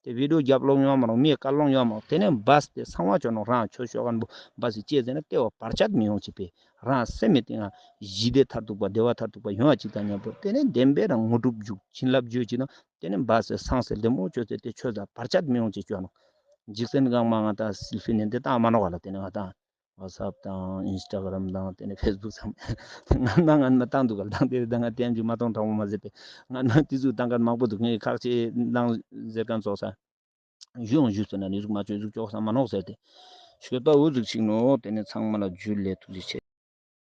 ཏེ་བི་ཌིའོ་རྒྱབ་ལོང་ཡོང་མ་ནོག། མི་ཡ་ཀལ་ལོང་ཡོང་མ་ནོག། ཏེ་ནེ་བས་ཏེ་གསང་བ་ཅོ་ནོག། རང་ཆོས་ཤོད་ཁན་པོ་བས་སེ་ཅི་ཟེར་ན་ཏེ་བོ་བར་ཆད་མི་ཡོང་ཅེས་པེ་རང་སེམས་མི་ཏེ་ང་ཞི་བདེ་མཐར་ཐུག་པ་བདེ་བ་མཐར་ཐུག་པ་ཡོང་བ་ཅིག་དང་ཉམ་པོ་ཏེ་ནེ་བདེན་པའི་རང་དངོས་གྲུབ་འཇུག་བྱིན་རླབས་འཇུག་ཅིག་དང་ཏེ་ནེ་བས་སེ་སངས་སེ་ལྡེ་མོ་ཅོས་ཏེ་ཏེ་ཆོས་ལ་བར་ཆད་མི་ཡོང་ཅེས་ཅོ་ནོག། འཇིག་རྟེན་གང་མ་ང་དང་སེལ་ཕི་ནན་ཏེ་བཏང་མ་ནོག་ག་ལ། ཏེ་ནེ་ང་དང་ཝ་ཊས་ཨེབ་དང་ཨིན་སི་ཊ་གྲམ་དང་ཏེ་ནེ་ཕེ་སི་བུག་ཚང་མ་ང་ནང་ང་མ་བཏང་དུག་ག་ལ། དང་ཏེ་རེ་དང་ང་ཏེ་ཡང་ཅིག་མ་གཏོང་དྲང་མོ་མ་ཟེར་ཏེ་ང་ནང་ཏེ་ཟུག་བཏང་ཁན་མང་པོ་དུག། ངས་ཁག་ཆེ་ནང་ཟེར་ཁན་ཚོགས་ས་ཞུ་ཡང་ཞུས་སོ་ན་ནི་ཟུག་མ་ཅོ་ཟུག་ཅོག་ས་མ་ནོག་ཟེར་ཏེ་ཤོད་པ་འོ་ཟུག་ཅིག་ནོག། ཏེ་ནེ་ཚང་མ་ལ་ཇུ་ལེ་ཐུགས་རྗེ་ཆེ།